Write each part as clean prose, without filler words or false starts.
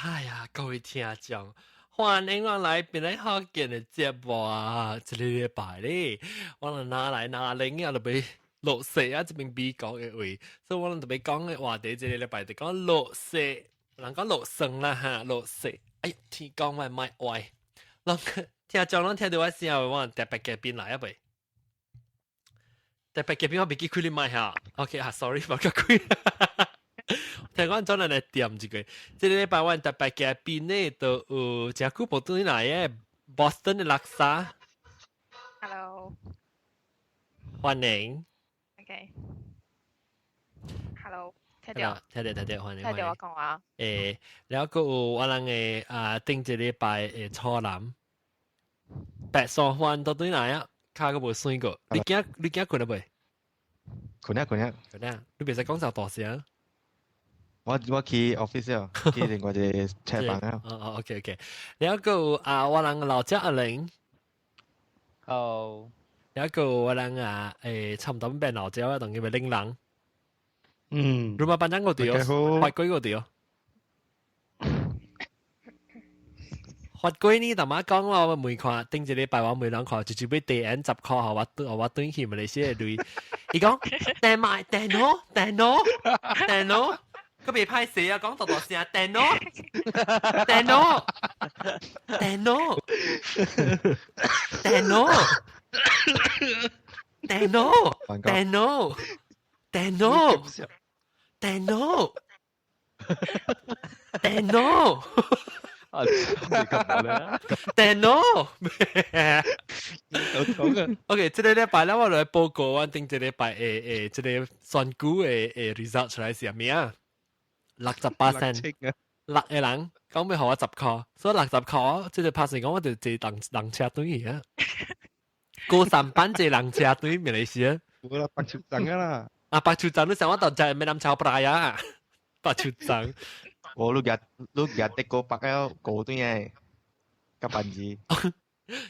哎呀，各位聽眾，歡迎我來變來福建的節目啊！這个禮拜咧，我人拿來拿零啊，就欲落雪啊，這邊美國的位，所以我人特別講的話題，這個禮拜就講落雪，人講落霜啦哈，落雪。哎，天公莫莫歪，攏聽眾攏聽著我聲，我特別嘉賓來啊未？特別嘉賓我袂記開你麥哈，OK 啊，sorry，無記開。聽講總來點一個，這個禮拜我特別嘉賓呢，就有誠久無轉來的 Boston 的垃圾。 Hello。歡迎。 OK。Hello，聽著。聽著聽著，歡迎。聽著我講話。欸，然後閣有我人的啊，頂一禮拜的初男，白沙灣倒轉來啊，跤閣無損過。你囝睏了未？睏啊睏啊。睏啊！你袂使講就大聲。我去 office 啊，去另外一個車房啊。哦哦，OK OK。然後閣有啊，我人老姐阿玲。好。然後閣有我人啊，欸，差唔多變老姐啊，當佢咪領人。你嘛班長個對哦，發幾個對哦。發幾呢？大媽講我每看頂一禮拜我每人看，直接欲地銀10箍，予我轉去馬來西亞鐳。伊講訂買訂喏訂喏訂喏，佢袂歹勢啊，講大大聲訂喏訂喏訂喏訂喏訂喏訂喏訂喏訂喏訂喏。啊，咁咧？電腦。有講嘅。 OK，這個禮拜咧，我來報告我頂這禮拜這個選舉的 result 出來是啥物啊？68仙，六個人講欲予我10箍，所以60箍，這個拍成講我就坐人車轉去啊。高三班坐人車轉馬來西亞。無啦，白樹站啊啦。啊，白樹站你想我到在緬南橋布來啊？白樹站。我你夾的個白了過對嘅，夾板子。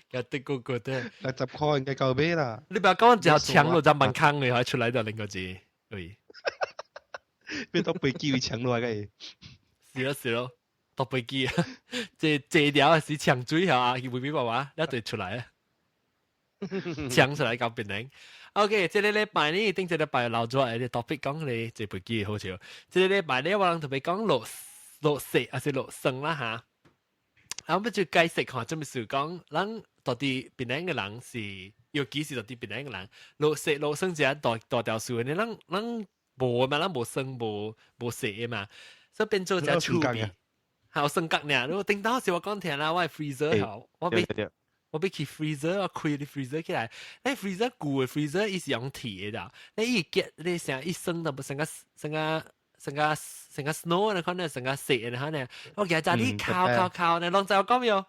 夾的個過對。 60箍應該夠買啦。你不要講只搶落就蠻坑嘅，出來就兩個字，對。變到飛機會搶落來嘅。是咯是咯，搭飛機啊，這這條是搶水啊，佢會俾爸爸一對出來啊，搶出來搞別人。OK，這個禮拜呢，頂這禮拜留咗個 topic 講你坐飛機好笑。這個禮拜呢，我人特別講落雪還是落霜啦嚇。啊，我們就解釋看，這麼是講，咱到底檳城的人是，尤其是到底檳城的人，落雪落霜這大大條數的，咱無嘛，咱無霜無雪的嘛，所以變做這趣味。還有霜角呢，如果頂到時我講聽啦，我 freezer 好，我欲去 freezer，我開啲 freezer 起來，那 freezer 舊的 freezer 伊是用鐵的，你伊結你成一霜都不成個成個成個成個 snow 你看呢，成個雪你看呢，我記得你敲敲敲呢，攏知我講沒有？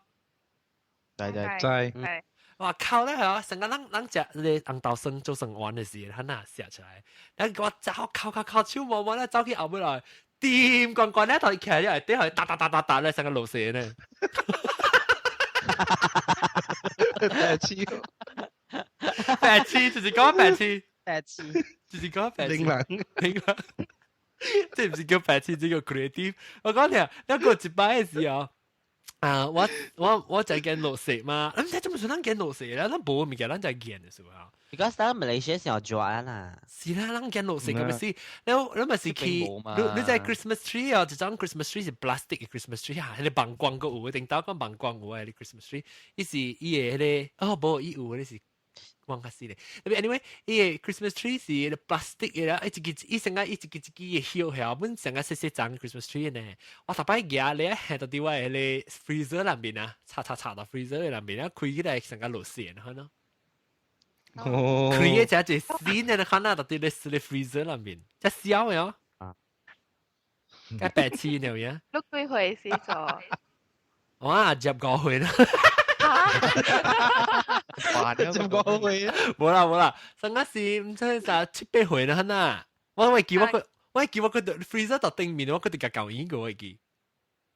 知知知。哇靠咧係啊，成個咱食你紅豆霜做生丸的時，他那寫出來，咱給我走敲敲敲手毛毛咧，走去後尾來，掂關關咧頭起來，底下打打打打打咧，成個落雪呢。白痴，白痴，就是講白痴，白痴，就是講白痴。靈人，靈人，這毋是叫白痴，這叫 creative。我講聽，你過一擺的時候，啊，我在見落雪嘛，唔知做麼事咱見落雪咧，咱無物件，咱在見的時候。 Because 咱馬來西亞是熱啦。是啦，咱見落雪咁咪是，你咪是去，你在 Christmas tree 啊，這種 Christmas tree 是 plastic 的 Christmas tree 啊，彼個網光閣有，頂頭講網光有的 Christmas tree，伊是伊的彼個，哦無，伊有的是。忘較死咧。Anyway，伊個 Christmas tree 是 plastic 的啦，一支伊成個一支一支的葉曉，本成個細細張 Christmas tree 呢。我逐擺舉咧，下到佇我的彼個 freezer 內面啊，插插插到 freezer 內面啊，開起來成個落雪，可能。哦。開個只一新的，看啊，到佇咧咧 freezer 內面，只小的哦。該白痴了呀。你幾歲時做？我25歲啦。哇！15歲啊！無啦無啦，上個是毋知啥七八歲啦，呐。我會記我個 freezer 到頂面，我閣佇共搞煙過，我會記。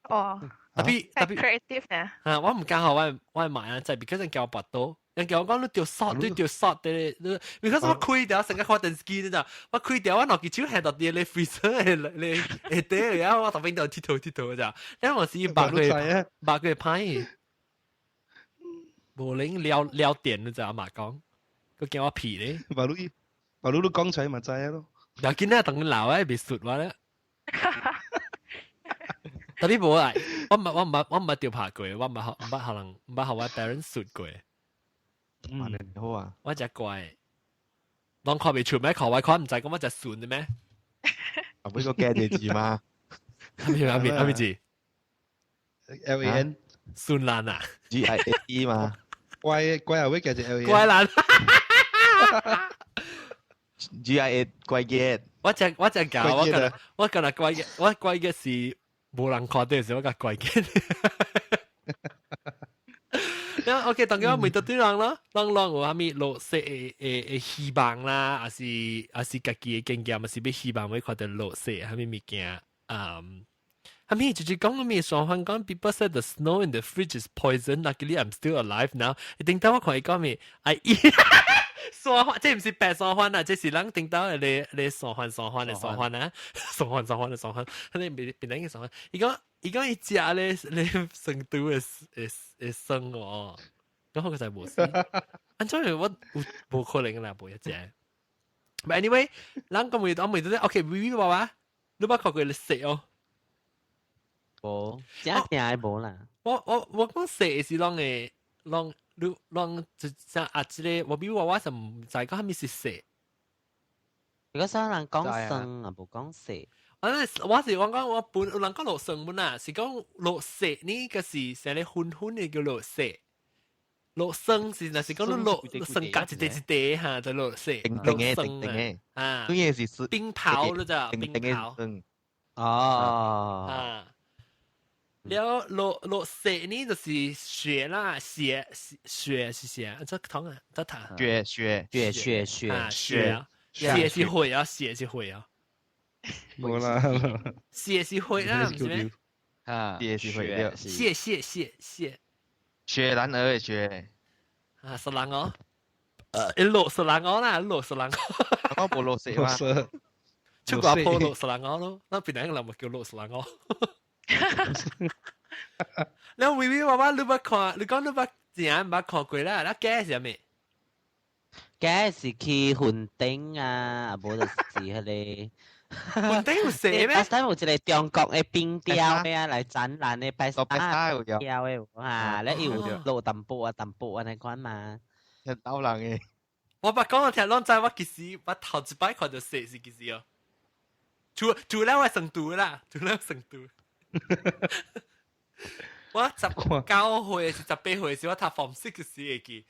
哦。特別特別 creative 呢。啊，我毋敢予我買啊，就 because 人叫我跋倒。人叫我講你著索，你著索的，你，because 我開掉成個看電視機，你知？我開掉我攞隻手下到啲你 freezer 的你下底，然後我特邊度鐵頭鐵頭咋，因為我是8個月歹，無能了了電你知阿媽講，佢叫我皮咧。話你話你都講出來嘛知咯。又見咧等佢鬧咧，別説話咧。特別無嚟，我唔捌掉拍過，我唔捌唔捌可能唔捌予我 parents 説過。嗯，好啊。我只乖，當看袂出咩？看我看唔知，咁我只順的咩？啊，每個加隻字嘛？阿咪阿咪阿咪字？L A N 順蘭啊？G I A E 嘛？乖乖啊，會加隻 L A N。乖蘭。 G I A 乖嘅。我只教我今日乖嘅，我乖嘅是無人看到時，我較乖嘅。然後 OK，當然我問到對人咯，人人有啥物落雪的希望啦，還是家己的經驗，還是欲希望欲看著落雪，啥物物件？嗯，啥物就是講啥物雙番講，people said the snow in the fridge is poison. Luckily I'm still alive now。頂頭我看伊講咩？哎，山番，這毋是白山番啊，這是人頂頭的咧山番山番的山番啊，山番山番的山番，彼個別別人嘅山番。伊講伊食咧成都的霜哦，咁我就無死。按怎樣我有無可能啦，無一隻。But anyway，人講袂我問到 OK，微微娃娃，你捌看過雪哦？無，真聽的無啦。我講雪是攏會攏你攏就像啊，這個我比娃娃是毋知講啥物是雪。如果說人講霜啊，無講雪。我我是我講我本有人講落霜本啊，是講落雪呢個是成個粉粉的叫落雪。落霜是若是講你落霜加一塊一塊哈，就落雪。定定的定定的啊，對嘅是冰雹你知冰雹。哦。啊。了落落雪呢，就是雪啦，雪雪是雪，這痛啊，這疼。雪雪雪雪雪啊雪啊，雪是火啊，雪是火啊。無啦，雪是火啦，毋是咩？啊，雪是火對。雪雪雪雪。雪男兒的雪。啊，十人哦。一落十人哦啦，落十人。我無落雪嘛。出國鋪落十人哦咯，那邊兩個人咪叫落十人哦。你微微娃娃你捌看？你講你捌正捌看過啦？那假是啥物？假是去雲頂啊，無就是彼個。雲頂有雪咩？ last time 有一個中國的冰雕咩啊來展覽的，擺白沙雕的啊，咧有落淡薄啊淡薄按呢款嘛。聽老人的。我捌講我聽攏知，我其實我頭一擺看著雪是其實哦。除了我成都啦，除了成都。我19歲是18歲時，我讀 Form Six 時會記。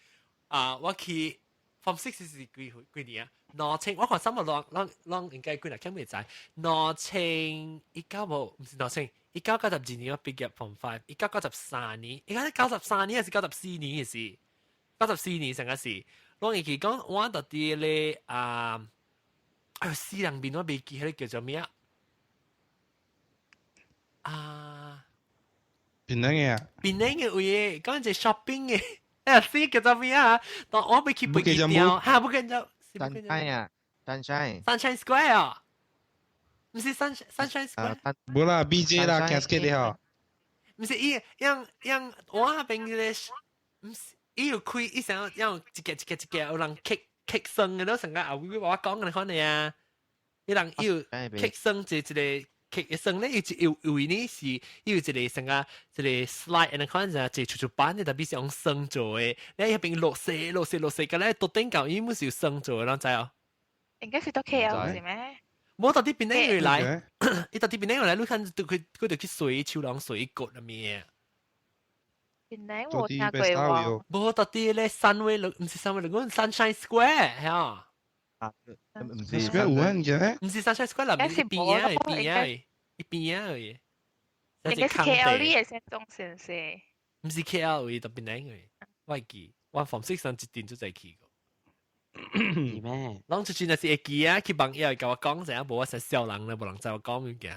啊，我去 Form Six 是幾歲幾年啊？兩千，我看三個攏攏攏應該幾若敢會知。2019無，毋是201992年我畢業 Form Five，1993年，應該93年還是94年的事？九十四年上個是，我會記講我到佇咧啊，哎呦死人面我袂記彼個叫做咩啊？啊！檳城的啊？檳城的位講一個 shopping 的，哎死叫做咩啊？當我欲去飛機場，哈不跟着。 Sunshine 啊，Sunshine。 Sunshine Square 啊？毋是 Sunshine Square。無啦，BJ 啦，Cascade 的吼。毋是伊，樣樣我那邊這個，毋是伊有開，伊想要一個一個一個有人刻霜的，都成個後尾我講的款的啊。伊人有刻霜一一個。刻霜咧，有有位呢是有一個成個一個 slide，按呢款就一個出出板的，特別是用霜做的。你彼邊落雪落雪落雪，個咧到頂到伊毋是有霜做的，攏知哦？應該是到 KL 是咩？無到佇檳城來，伊到佇檳城來，你看佢就去水樹人水果那面。檳城我聽過喎。無到佇咧 Sunway 路，毋是 Sunway 路，阮 Sunshine Square 嚇。啊，毋是 Square 有啊，嘅？毋是 Sunshine Square 啦，是邊啊邊啊，一邊啊而已。應該是 KL 的先中先是。毋是 KL 位，到檳城位。我會記，我 Form Six 上一定就在去過。是咩？攏出去若是會記啊，去網頁共我講一下，無我實笑人啦，無人知我講物件。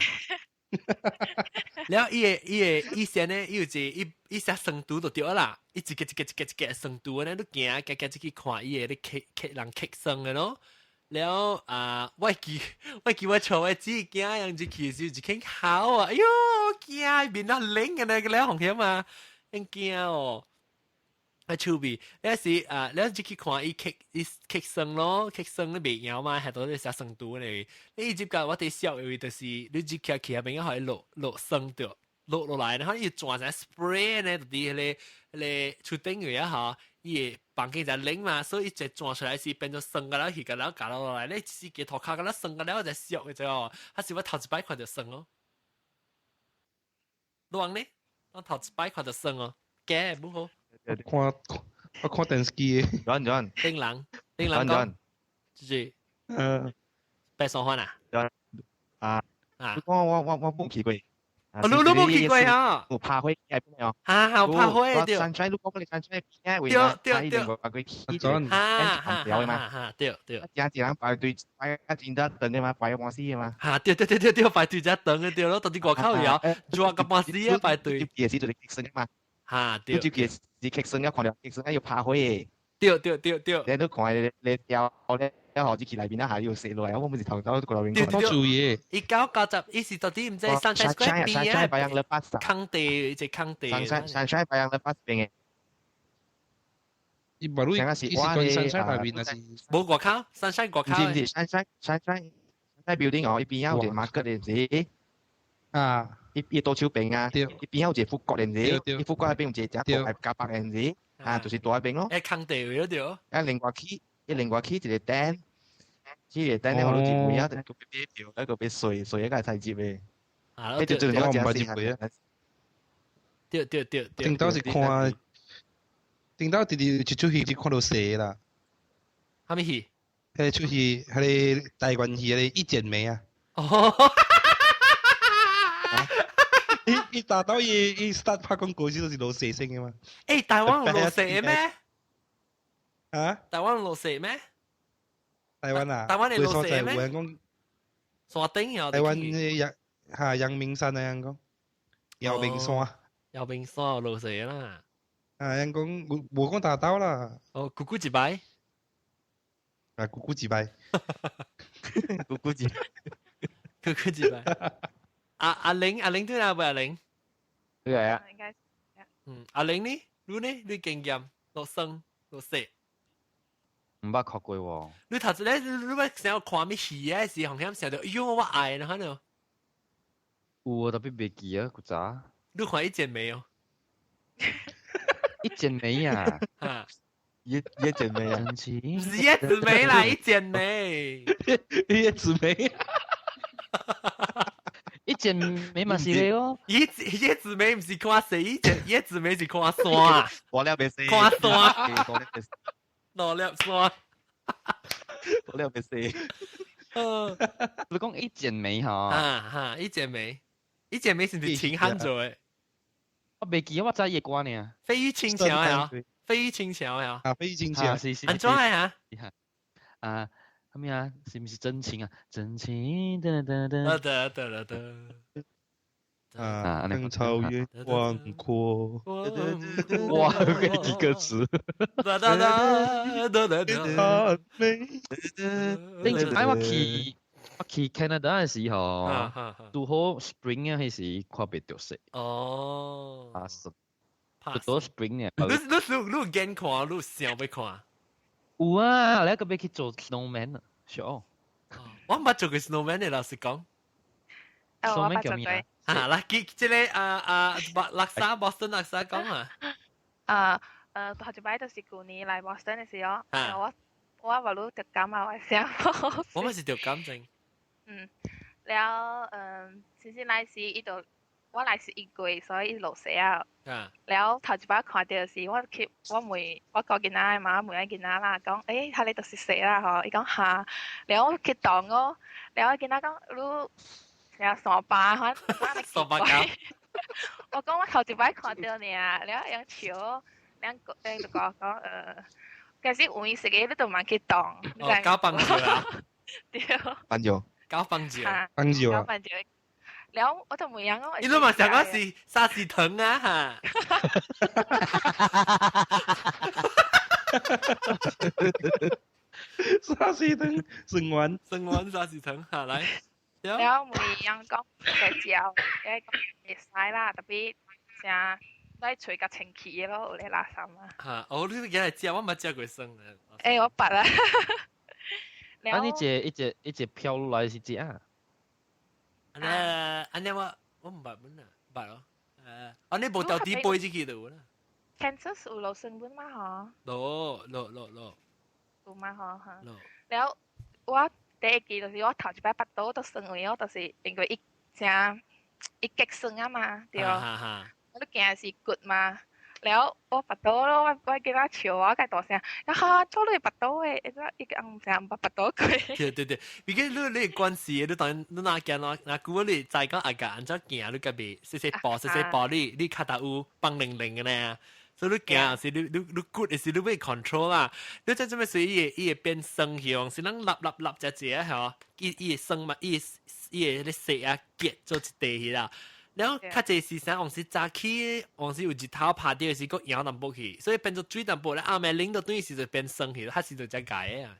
了伊個伊個以前咧，伊有一個伊伊寫生圖就對啦，伊一個一個一個一個生圖咧，你行行行去看伊個咧刻刻人刻生的咯。了啊，我記我坐我姊囝樣子去時，一間哭啊！哎喲，驚面啊冷嘅那個了紅險啊，很驚哦。啊，趣味，你是啊，你入去看伊刻伊刻生咯，刻生你袂曉嘛，係到你寫生圖咧。你入到我哋笑的就是你入去去下邊，可以落落生掉，落落來，然後伊轉成 spray 咧，就佇彼個彼個厝頂位啊吼，伊個房間就冷嘛，所以一轉出來是變做霜個了，去個了，加落來，你是個塗跤個了霜個了就燒嘅啫哦，還是我頭一擺看著霜哦。你講呢？我頭一擺看著霜哦，假不好。我看我看電視機的。轉轉。頂人，頂人講，就是白雙番啊？啊啊！我我我我冇去過。哦，你你冇去過啊？有拍火喺邊哦。啊，有拍火對。山寨，你講你山寨邊位對對對。佢起哈哈哈，對對。一人排隊排啊真得長的嘛，排半死的嘛。哈，對對對對對，排隊真長的對咯，到底外口有，做個半死啊排隊。也是就是激生嘛。哈，對。你就是劇生啊，看到劇生啊要拍火的。對對對對。你都看你你掉咧，一學子去內邊啊，下要死落來，我唔是頭頭過來邊。對對對。一九九十，伊是到底毋知 Sunshine Square 邊啊？空地一個空地。 Sunshine 白楊的巴士邊嘅。伊無你，伊是講 Sunshine 內邊，還是？無外口，Sunshine 外口。唔是唔是，Sunshine Sunshine Sunshine building 哦，伊邊有一個 market 的是。啊。伊伊多手邊啊，伊邊有一個富國的是，伊富國那邊有一個只國加北的是，啊，就是大邊咯。誒，空地位對。啊，另外去，伊另外去一個燈，去一個燈咧，我都一位啊，個買票，一個買稅，稅一個才入的。啊，就就我唔捌入過啊。對對對對。頂到是看，頂到直直一出戲就看到蛇啦。啥物戲？彼個出戲，彼個台灣戲，彼個一剪梅啊。哦。伊伊達到伊伊 start 拍廣告時都是落蛇聲的嘛。欸，台灣有落蛇咩？啊？台灣有落蛇咩？台灣啊？台灣會落蛇咩？有人講山頂啊！台灣陽哈陽明山啊，人講陽明山。陽明山有落蛇啦。啊，人講無無講大刀啦。哦，咕咕一擺。啊，咕咕一擺。咕咕一，咕咕一擺。阿阿玲，阿玲對啦，唔阿玲。對啊。應該。嗯，阿玲呢？你呢？你經驗落生落雪。毋捌看過喎。你頭先咧，你捌想要看咩戲啊？時紅險想到，哎喲，我愛啦，可能。有啊，特別袂記啊，古早。你看一剪梅哦。一剪梅啊！哈。一一剪梅啊！唔是一剪梅啦，一剪梅。一剪梅。一剪梅嘛是咧哦。葉葉子梅毋是看雪，一剪葉子梅是看山。我了袂死。看山。攞粒山。我了袂死。你講一剪梅吼？啊哈，一剪梅，一剪梅是毋是秦漢做的？我袂記，我知伊歌爾。飛魚輕橋啊，飛魚輕橋啊。啊，飛魚輕橋。是是。按怎啊？啊，啥物啊？是毋是真情啊？真情得得得。啊得得得得。啊，更超越廣闊。哇，佢記歌詞。噠噠噠噠噠噠。頂一擺我去 Canada 的時候，拄好 spring 啊，彼時看袂著雪。哦。啊，是。拄好 spring 呢。你你你你有見看，你有想欲看？有啊，你閣欲去做 snowman 啊？小。我毋捌做過 snowman 的，老實講。我捌做過。啊，來，記這個啊啊，垃圾 Boston 垃圾講啊。啊，頭一擺就是舊年來 Boston 的時候，我我無愈著感啊，我想。我嘛是著感症。嗯，了先先來時，伊就我來是一月，所以伊落雪啊。了頭一擺看著時，我去我問我個囡仔嘛，問我囡仔啦，講欸，彼個就是雪啦吼，伊講哈，了我去動哦，了我囡仔講你。了山巴，我山巴狗。我講我頭一擺看著爾，了用笑，兩個兩就講講其實有影食個你都毋去動。哦，搞棒球啊！對。棒球。搞棒球。棒球啊。搞棒球。了我就問人我。你都嘛想講是沙士糖啊嚇？沙士糖，生丸，生丸沙士糖嚇來。了問人講在嚼，誒講會使啦，特別成來吹較清氣的咯，有咧垃圾啊。嚇！哦，你今日食我冇食過酸的。欸，我捌啦。啊！你這一隻一隻飄落來是這啊？安尼安尼我唔捌本啊，捌咯。安尼無掉底杯這去就有啦。 Kansas 有落酸本嗎？嗬？落落落落。有嗎？嗬嚇。落。了，我第一記就是我頭一擺腹肚都酸位，我就是因為伊誠伊結酸啊嘛，對。我都驚是骨嘛。了我腹肚咯，我我見他笑我，較大聲，啊哈，做你腹肚的，伊個翁成毋捌腹肚過。對對對，畢竟你你關係，你當你若行若若久你知講阿個按怎行，你家己細細步細細步，你你跤頭有綁零零的呢。所以你行時，你你你骨的時，你欲 control 啦。你知做咩事？伊會伊會變酸去，是咱立立立只只吼，伊伊會酸嘛，伊伊會咧細啊結做一塊去啦。然後較濟時啥，往時早起，往時有日頭拍到時，閣搖淡薄去，所以變做水淡薄咧。暗暝冷到轉時就變酸去，較時就才解啊。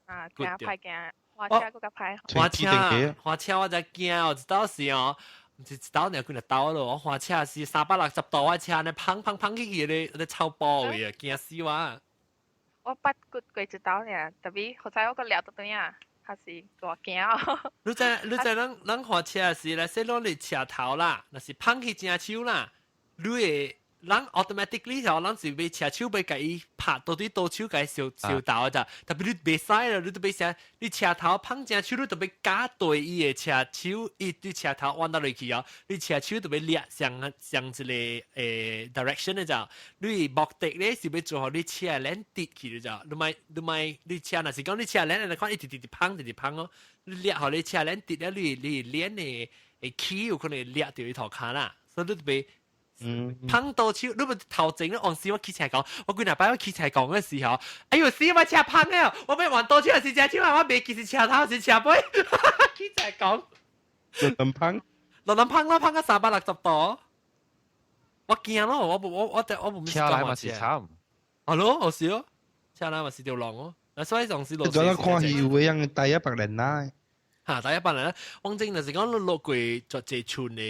啊，驚歹行，滑車閣較歹。滑車，滑車我才驚哦，一道時哦，毋是一道爾幾若道咯。我滑車是360度我車呢，砰砰砰去去咧，咧臭波位啊，驚死我。我捌過過一道爾，特別好彩我閣掠到轉啊。還是大驚。你知你知，咱咱滑車時來說，攏是車頭啦，若是碰去正手啦，你會咱 automatically 吼，咱是欲車手欲共伊拍到底倒手共伊燒燒頭咋？特別你袂使啦，你都欲啥？你車頭碰正手，你就欲加對伊的車手，伊對車頭彎到落去哦，你車手就欲掠上上一個direction 的咋？你目的咧是欲做予你車輪跌去的咋？你莫你莫你車若是講你車輪來看，伊直直直碰直直碰哦，你掠予你車輪跌了，你你輪的會起有可能掠著伊塗跤啦，所以你就欲。碰到手，你毋頭前，你往時我騎車講，我幾若擺我騎車講的時候，哎呦死我車碰了，我欲換倒手還是車手啊？我袂記是車頭是車尾，騎車講。亂亂碰，亂亂碰啦，碰到360度，我驚咯，我我我我我唔車來嘛是慘，係咯，我是咯，車來嘛是條龍哦，所以上時落。你看戲有個人帶一百人啦。嚇，第一班人咧，往正就是講你落過做這村的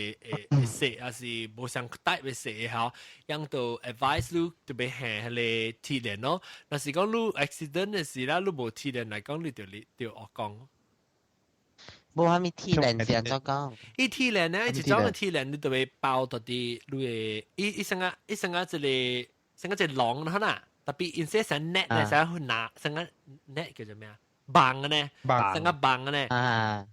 誒色，還是無相帶的色吼，樣就 advise 你特別行彼个鐵鏈咯。若是講你 accident 的時啦，你無鐵鏈來講，你就你就惡講。無啥物鐵鏈是按怎講？伊鐵鏈咧，一種的鐵鏈你特別包到佇你的，伊伊成個伊成個一個成個一個籠啦，呐，特別因說成 net 咧，成個拿成個 net 叫做咩啊？網的呢，成個網的呢，啊，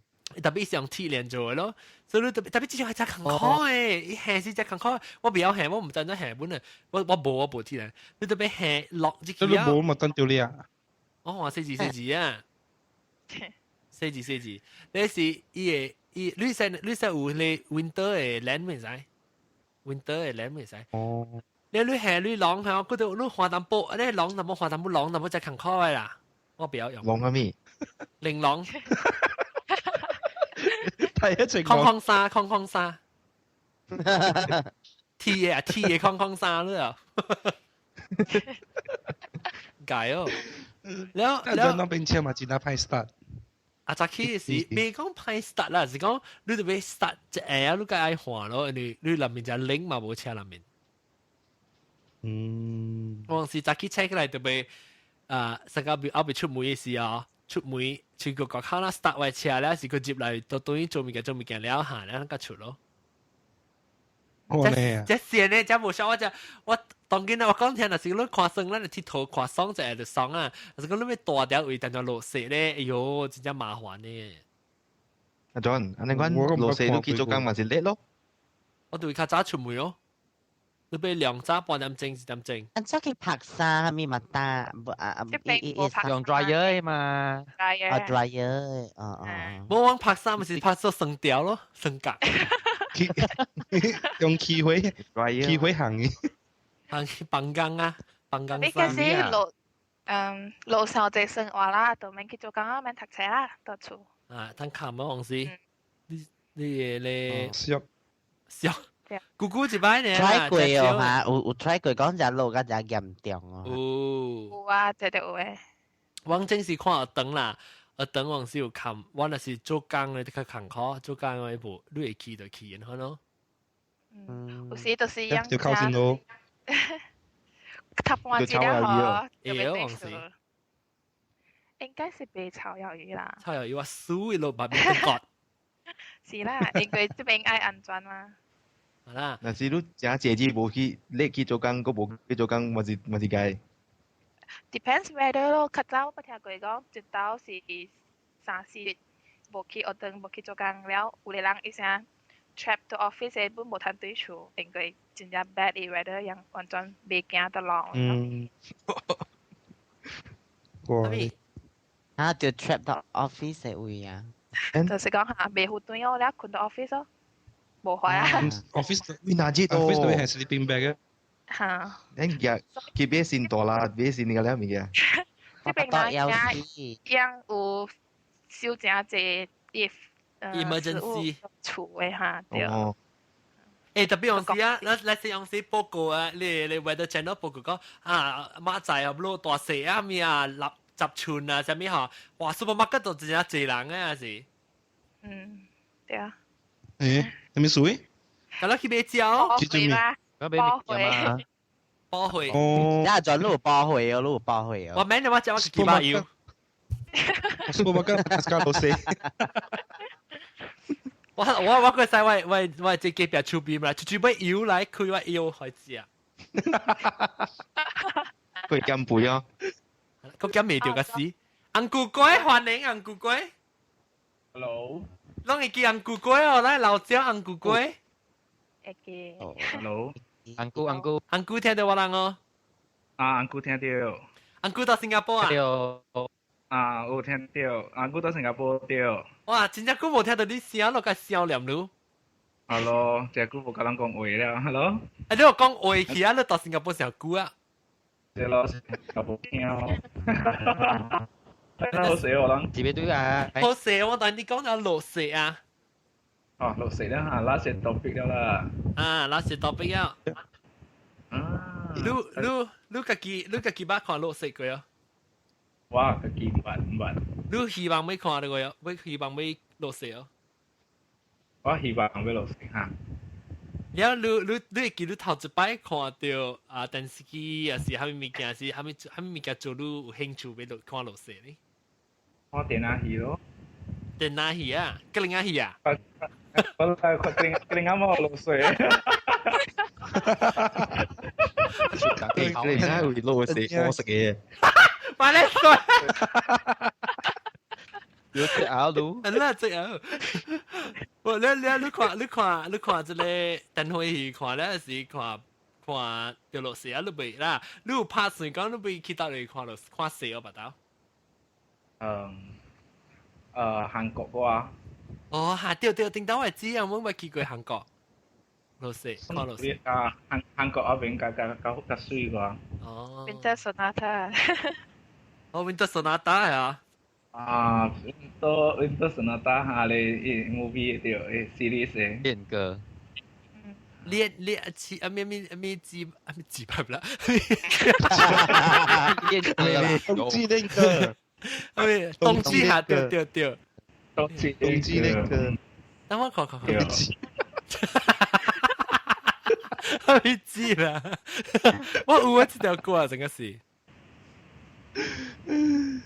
特別是用鐵鏈做的咯，所以你特別特別這種係真艱苦的，伊行是真艱苦，我袂曉行，我毋知怎行本啊，我我無我無鐵鏈，你特別行落入去啊。你無嘛等著你啊？我話四字四字啊，四字四字，你是伊會伊，你識你識有彼 winter 的鏈袂使，winter 的鏈袂使。哦。你你行你浪嚇，嗰度你滑淡薄，你浪淡薄滑淡薄浪淡薄真艱苦的啦。我不要用。浪啥物？玲瑯。睇一情空空沙，空空沙。鐵的啊，鐵的空空沙了。解哦。了了。那邊車嘛，真係歹 start。啊，早起是袂講歹 start 啦，是講你著欲 start 一下，你該愛換咯，因為你內面只冷嘛，無車內面。嗯。往時早起車起來就欲。啊，上個後邊出門的時候，出門出個國口啦，start 我車咧，是佢接來都等於做物件做物件了下，了個出咯。這線呢，這無想我這我當今啊，我講聽，若是你看爽，咱就鐵佗看爽一下就爽啊。若是講你欲大條位，當陣落雪咧，哎喲，真正麻煩呢。阿 John，按呢款落雪你去做工嘛是叻咯？我對較早出門哦。你欲兩早半點鐘一點鐘。按怎去曝衫啥物嘛呾，無啊啊，伊伊用 dryer 嘛。啊 dryer，哦哦。無講曝衫，咪是曝做酸條咯，酸角。用氣火，氣火行嘅。行去放工啊，放工。你嗰時落嗯落上濟生活啦，就免去做工啊，免讀冊啦，到厝。啊，通冚啊，往時。你你咧笑笑，姑姑一擺呢 try 過哦嚇，有 try 過講只路較只嚴重哦。有有啊，絕對有誒。我正是看學堂啦，學堂往時有看，我若是做工咧，較艱苦，做工我無，你會去就去，然後咯。嗯，有時就是樣。就靠線咯。讀半節了嗬，會往時。應該是被炒魷魚啦。炒魷魚，我輸一路把邊割。是啦，因為這邊愛安全嘛。好啦。若是你誠濟日無去，你去做工，閣無去做工，嘛是嘛是該。 Depends weather 咯，較早我聽過講，一晝是三四日無去學堂，無去做工了，有個人伊聲 trap 到 office 的本無通對厝，因為真正 bad 的 weather，樣完全袂行得路。嗯。哇！啊，就 trap 到 office 的位啊。就是講嚇，袂好轉哦，了睏到 office 咯，無壞啊。 office 為哪隻 office 都係 sleeping bag 嘅。嚇。咱日去買新大啦，買新個了物件。這邊人家樣有收誠濟 if emergency 厝的哈，對。哦。欸，特別有時啊，咱咱是用時報告啊，你 weather channel 報告講啊，馬仔啊，落大雪啊，咩啊，立十寸啊，啥物吼，哇，supermarket 都真正濟人啊，是。嗯，對啊。欸，啥物水？咁咱去買蕉。去做咩？我買物件嘛。包會。哦。一陣你有包會哦，你有包會哦。我免你我食我幾把油。 supermarket 加老四。我個使我這隔壁厝邊嘛，就準備油來開我油開始啊。佢減肥哦。佢減袂著個死。紅菇粿歡迎紅菇粿。 Hello。攏會記紅菇粿哦，咱老椒紅菇粿。會記。 Hello。紅菇紅菇。紅菇聽到我人哦。啊，紅菇聽到。紅菇到新加坡啊？對。啊，有聽到，紅菇到新加坡對。哇，真正久無聽到你聲，落個笑臉嚕。 Hello，這久無佮人講話了，Hello。啊，你有講話去啊？你到新加坡上久啊？對咯，新加坡聽。好死我人。是欲對啊？好死我，但你講到落雪啊。哦，落雪了哈，last topic 了啦。啊，last topic 了。啊。你家己捌看落雪過哦？我家己毋捌毋捌。你希望欲看到過哦？欲希望欲落雪哦？我希望欲落雪哈。了，你會記你頭一擺看著啊電視機，抑是啥物物件，是啥物啥物物件做你有興趣欲落看落雪呢？看電影戲咯。電影戲啊，格林仔戲啊。我來看格林仔冇落雪。格林仔會落雪，我食嘅。快啲水！有隻咬到。那隻咬。我你看這個燈會戲看咧是看看著落雪啊，你袂啦？你有拍算講你袂去佗位看落看雪哦，捌到？嗯，韓國歌。哦，哈對對，頂當我會知啊，我捌去過韓國。落雪看落雪。啊，韓國嗰邊較較較較媠個。哦。 Winter Sonata。哦，Winter Sonata 啊。啊，Winter Sonata 哈咧，movie 對，series 的。戀歌。戀戀七啊咩咩咩幾啊咩幾拍不啦？戀歌啦，冬季戀歌。咩冬季哈？對對對。冬季冬季戀歌。等我看看看。我未知啦，我有我這條歌啊，真個是。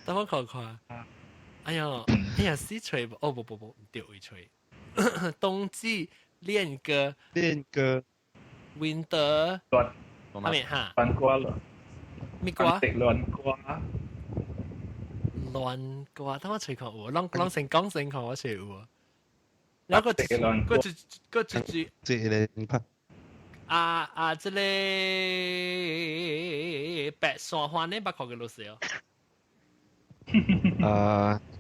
等我看看。哎呦，哎呀，死吹哦不不不，唔對，會吹。冬季戀歌，戀歌，Winter，阿咩哈？戀歌咯。咩歌？戀歌。戀歌，等我吹看有，攏先講先看我吹有。然後個個一個一句，這個拍。啊啊！這個白山花呢，捌看過落雪哦。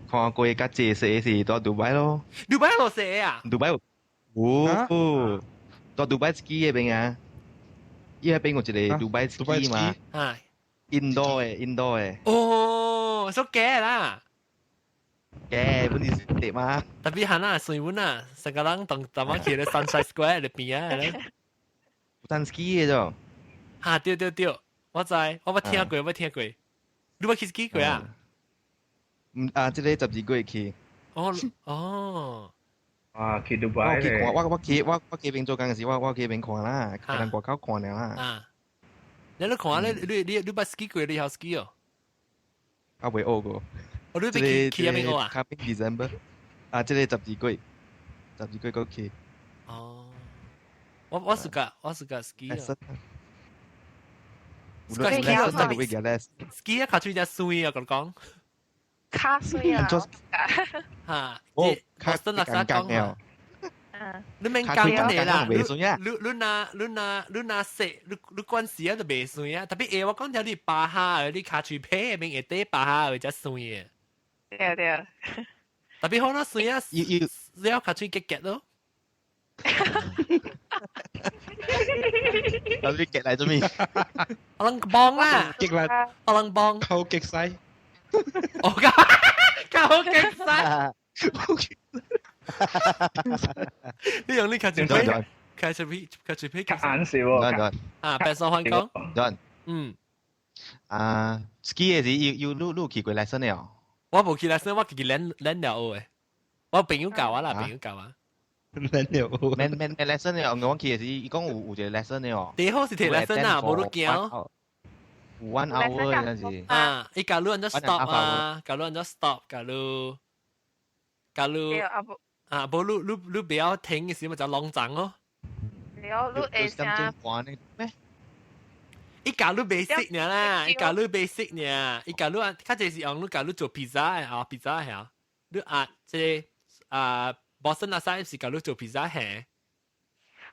看過較濟雪是佇杜拜咯。杜拜落雪啊？杜拜有，佇杜拜 ski 嗰邊啊，伊彼邊有一個杜拜 ski 嘛。啊。印度的，印度的。哦，so 假啦。嘅，本地食嘛。特別係啦，水本啊，成個人同大媽去咧 Sunshine Square 裏邊啊，咧。有 ski 嘅啫。嚇對對對，我知，我捌聽過，我捌聽過。你捌去 ski 過啊？唔啊，這個12月去。哦哦。啊，去杜拜我去看，我去邊做工時，我去邊看啦，人外口看了啦。啊！你你看咧，你捌 ski 過，你曉 ski 哦？啊，未學過。哦，你欲去去邊個啊？ Coming December，啊，這個十二月，十二月過去。哦，我是個 ski 啊。ski 啊，較水只水啊，講講。卡水啊！嚇！哦，卡真垃圾講啊！你免講你啦，你若食，你關事啊就袂酸啊。特別會我講條你巴哈，你跤喙皮面會底巴哈會才酸嘅。對對。特別好啦，酸啊，要要跤喙結結咯。有啲結嚟做咩？我能幫啦，結啦，我能幫。靠極西。我教靠極西。你用你卡住皮，卡住皮，卡住皮，眼笑喎。啊，白手環講。嗯。啊，ski 嘅時要你去過 lesson 了？我無去 lesson，我自己練練了學嘅。我朋友教我啦，朋友教我。練了免免免 lesson 了，我去嘅時，伊講有一個 lesson 了。第好是提 lesson 啊，無你驚。 1 hour 嗰陣時。啊，伊教你按怎 stop 啊，教你按怎 stop，教你，教你。啊，無你不要停嘅時，咪就弄臟咯。對，你會啥？咩？伊教你 basic 爾啦，伊教你 basic 爾，伊教你啊，較濟是用你教你做 pizza 嘅啊，pizza 係啊，你啊，這啊，Boston 那邊是教你做 pizza 係。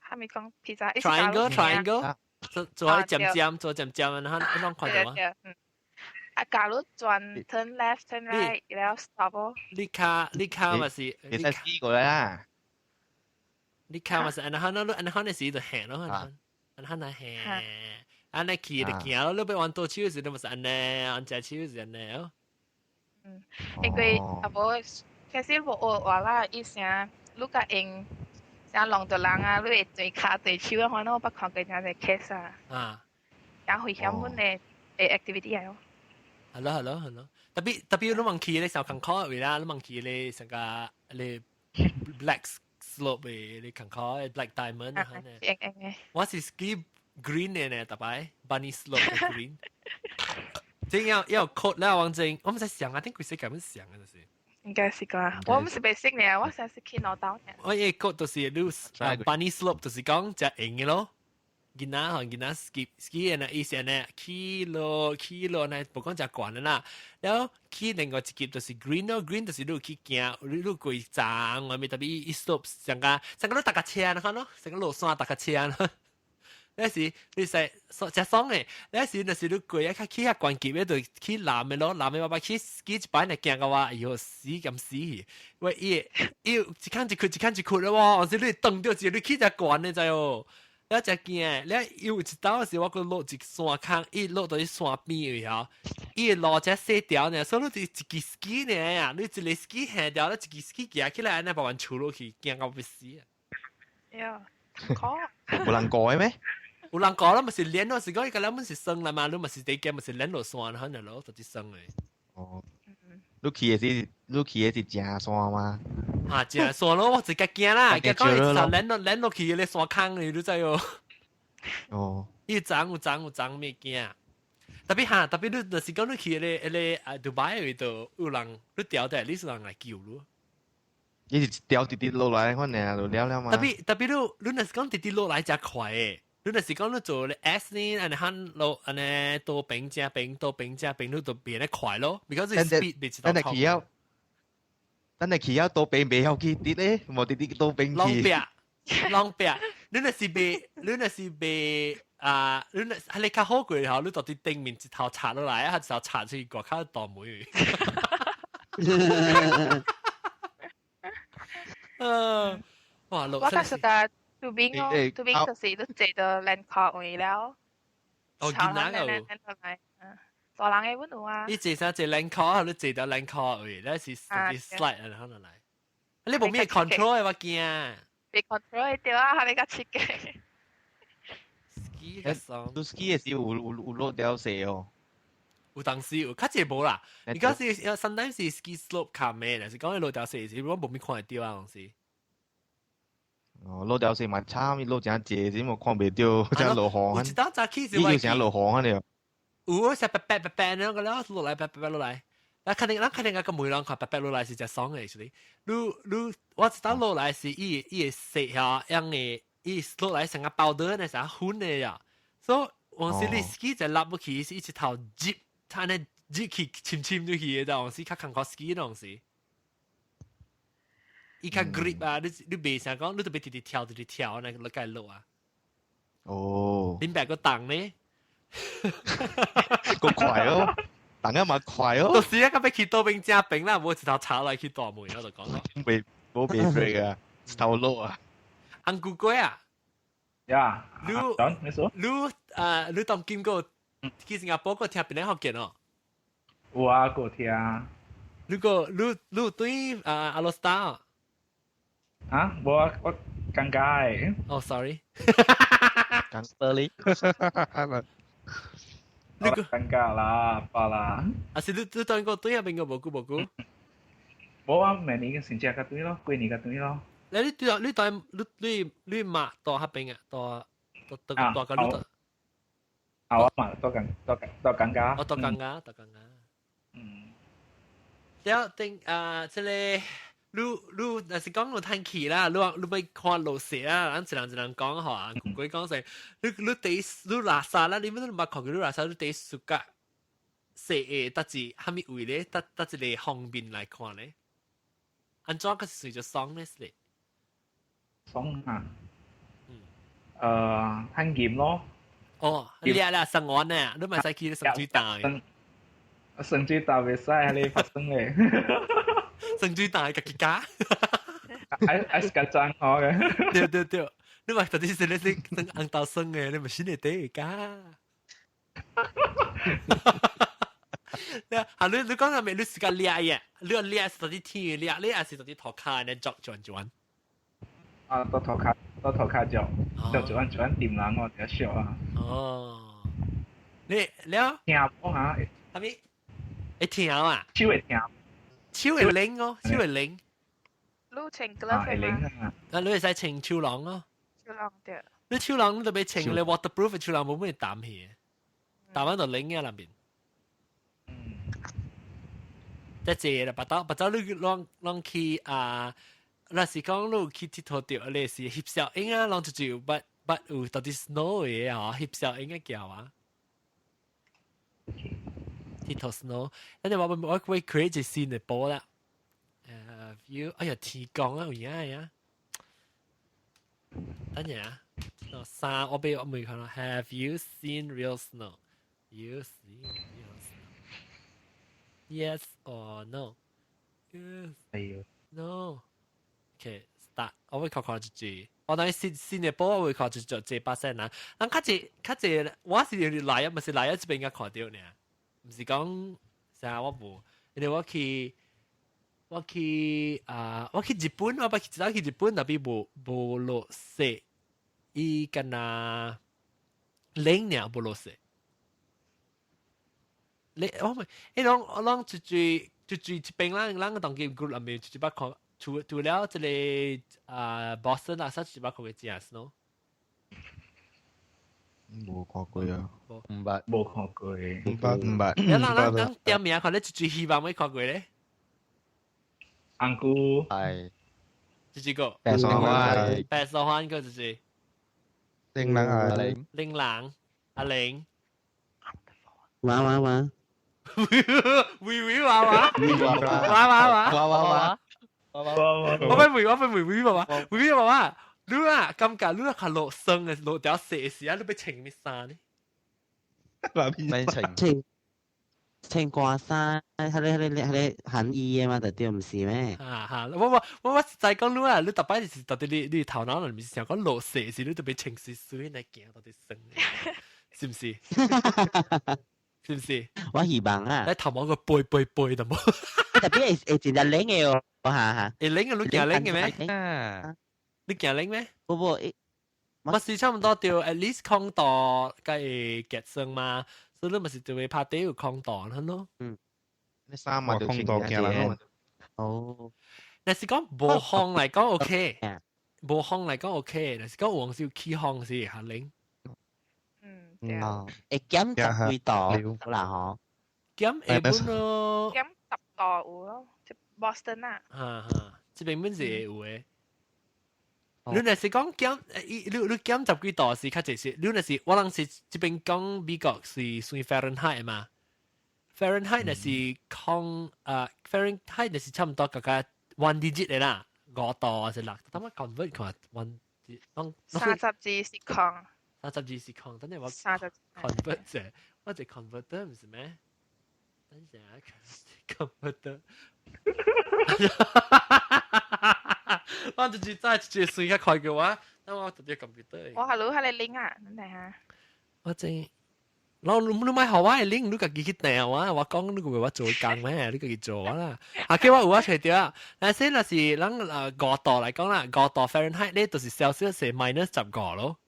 係咪講 pizza？ Triangle triangle，做做尖尖，做尖尖，然後你攏看到嗎？啊，假如轉 turn left turn right，然後 stop 哦。你卡咪是？你使試過啦。你卡咪是，然後你然後你是就行咯，然後那行，按呢去就行咯。你欲彎倒手時，你咪是按呢，按隻手是按呢哦。嗯，因為啊無，其實無學話啦，伊聲你甲用像弄到人啊，你會對跤對手啊，反正我捌看過真濟 case 啊。啊。然後危險本的 activity 來哦。係咯係咯係咯，特別特別你問去咧時候近考位啦，你問去咧成個咧 black slope 嘅，你近考 black diamond 啊，我是 ski green 嘅呢，特別 bunny slope 嘅 green。這要要 code 啦，王正，我們在想啊，點鬼死咁樣想啊，就是。應該是啩，我唔是白識呢，我成日去攞刀呢。我一 code 就是你 bunny slope，就是講只硬嘅咯。囡仔吼，囡仔 ski ski 的呢，伊是呢，起落起落呢，無講誠懸的啦。了後去另外一級就是 green 咯，green 就是你去行，你過叢外面特別伊 slope 上個上個你踏腳車你看咯，上個落山踏腳車咯。那時你使誠爽的，那時若是你過啊，較去較懸級的，就去藍的咯，藍的我捌去 ski 一擺，若行到我，哎喲死兼死去。喂，伊伊一坎一窟一坎一窟咯，喎，是你蹬著一個你去誠懸的知哦。你誠驚，你有一道時我閣落一山坑，伊落到去山邊位吼，伊路誠細條呢，所以你一支 ski 呢啊，你一個 ski 下掉，你一支 ski 行起來，按呢慢慢出落去，驚到欲死啊！呀，可無人過的咩？有人過啦，咪是連落是講伊個咱們是生啦嘛，你咪是地驚，咪是連落山，可能咯，就是生的。哦，你去的是正山嗎？啊，正山咯，我就較驚啦，驚講伊就連落去個山坑裡，你知哦。哦。伊叢有叢有叢咩驚？特別哈，特別你若是講你去迄個啊，杜拜位度有人你掉低，你是人來救你。伊是掉直直落來，反正就了了嘛。特別特別你若是講直直落來誠快的。你若是講你做 S 呢，按呢喊落按呢多平正平多平正平，你就變得快咯。because speed 袂一等下去了，等下去了多平袂曉去直咧，無直直多平去。攏壁，攏壁，你若是袂，你若是袂啊，你若係你較好過吼，你到佇頂面一頭插落來，啊，一頭插出去外口大門。嗯，哇！我較熟個。杜賓哦，杜賓就是你坐到蘭卡位了，哦，見哪個？來，大人嘅阮有啊。你坐啥坐冷 car，你坐到冷 car 位，你是直接 slide 啊，可能來。你無咩 control 嘅，我驚。被 control 對啊，你較刺激。 ski 嘅爽。你 ski 嘅時有落掉雪哦。有當時有，較濟無啦。你講是 sometimes 是 ski slope 較咩，但是講你落掉雪時，我無咩看會到啊，當時。哦，落掉雪嘛慘，落誠濟，只無看袂到，才落雨。有一當早起是我。伊有成落雨啊了。有，成白白白白那個了，落來白白白落來。咱肯定，咱肯定個梅人看白白落來是隻爽的，是哩。你你我一當落來是伊伊會雪下樣的，伊落來成個包的那啥粉的呀。所以往時你 ski 就落不去，是一頭入，他那入去深深入去的，往時較艱苦 ski 那時。伊較 grip 啊，你你袂想講，你特別直直跳直直跳，那個落該落啊。哦。恁白個檔呢？夠快哦！等下嘛快哦！就是啊，咁欲去倒邊食冰啦，無一頭插來去大門，我就講咯。未冇被 break 啊，一頭落啊。紅菇粿啊！呀，你你說你啊，你當今個去新加坡個聽檳榔福建哦？有啊，個聽。你個你你對啊阿羅斯達？啊，無啊，我尷尬。哦，sorry。 Sorry。你個尷尬啦，罷啦。啊是你你當個對啊邊個無久無久？無啊，明年嘅先至個對咯，過年個對咯。你你對你對你你你嘛到彼邊啊？到到到到個你到。啊，我嘛到尷到到尷尬。哦，到尷尬，到尷尬。嗯。了頂啊，這個你你若是講你嘆氣啦，你你欲看落雪啊，咱一人一人講吼啊，鬼講說，你你第你垃圾啦，你乜都毋捌看過你垃圾，你第暑假雪會佗一蝦米位咧？佗佗一個方面來看咧？按怎閣是隨著爽咧？是咧？爽啊！嗯。趁鹽咯。哦，你啊啦，生活呢？你嘛使去深水潭。深水潭袂使，你發生咧。深水潭家己加。愛愛是較裝好嘅。對對對，你嘛到底是你是紅豆生嘅，你嘛新嘅第加。你啊，你你講係咪你是個掠嘅？你掠是到底天掠，你還是到底塗跤呢？作轉轉？啊，到塗跤，到塗跤就就轉轉掂人我比較少啊。哦，你了？聽講啊？係咪？會聽啊？手會聽。手會靈哦，手會靈。你穿 glove 嗎？啊，你會使穿手囊哦。手囊對。你手囊你特別穿你 waterproof 嘅手囊冇咩淡去，淡喺度靈嘅那邊。即係啦，白走白走你攏攏去啊！若是講你去𨑨迌著，你是翕相影啊，攏就就捌捌有到底 snow 嘅啊，翕相影嘅叫啊。𨑨迌 snow，跟住我我會 create 一新的波啦。view，哎呀天光啊，有影啊！等陣啊，三我俾我未看到。Have you seen real snow? You seen real snow? Yes or no? Yes. 哎呦 No. Okay, start. 我會看看一句。我等新新的波我會看一隻這把聲啊。人較濟較濟，我是來啊，毋是來啊，這邊應該看到呢。毋是講啥我無，因為我去我去啊，我去日本，我捌去一次去日本，那邊無無落雪，伊敢若冷爾無落雪。你我咪，伊攏我攏一追一追一邊咱咱個當今 group 內面一捌看，除除了這個啊 Boston 啊，啥一捌看過正 snow。無看過啊，毋捌，無看過，毋捌毋捌。你咱咱咱點名看你一追希望未看過咧？紅菇係，這幾個。白沙灣，白沙灣個就是。玲蘭阿玲，玲蘭阿玲。哇哇哇！微微娃娃，娃娃娃，娃娃娃，我俾微我俾微微娃娃，微微娃娃，你啊感覺你啊較落霜嘅落條雪時啊，你欲穿咩衫呢？咩穿？穿穿掛衫，係你係你係你寒衣嘅嘛？就對，毋是咩？啊哈！我我我我實在講你啊，你逐擺是到底你你頭腦裏面是想講落雪時，你特別穿水水來行到底霜，是毋是？是唔是？我希望啊。你頭毛個背背背就冇。特別係會真正冷嘅哦，哈哈。會冷嘅，你驚冷嘅咩？你驚冷咩？不不，我是差唔多掉 at least 空度計會結霜嘛，所以你咪是就會拍底有空度咯。嗯，你衫嘛就空度驚啦。哦，若是講無風嚟講 OK，無風嚟講 OK，若是講有時有起風是較冷。嗯，哦，會減十幾度啦嗬？減會本咯。減10度有咯，即 Boston 啊。哈哈，這邊本是會有的。你若是講減，你減十幾度是較濟是，你若是我人是這邊講美國是算 Fahrenheit 嘛？Fahrenheit 若是講啊，Fahrenheit 若是差唔多個個 one digit 的啦，5度還是6度，等我 convert 看 one 當32是空。 32是空，等陣我30 convert 者，我隻 converter 唔是咩？等陣啊，converter。我就是真係算較快嘅話，等我特別 computer。我係攞下你 link 啊，等陣下。我真，老你你買好我嘅 link，你家己去訂啊！我講你個我做工咩？你家己做啦。啊，叫我有我揣著啊。但是若是咱5度來講啦，5度 Fahrenheit 咧，就是 Celsius 是 minus 15咯。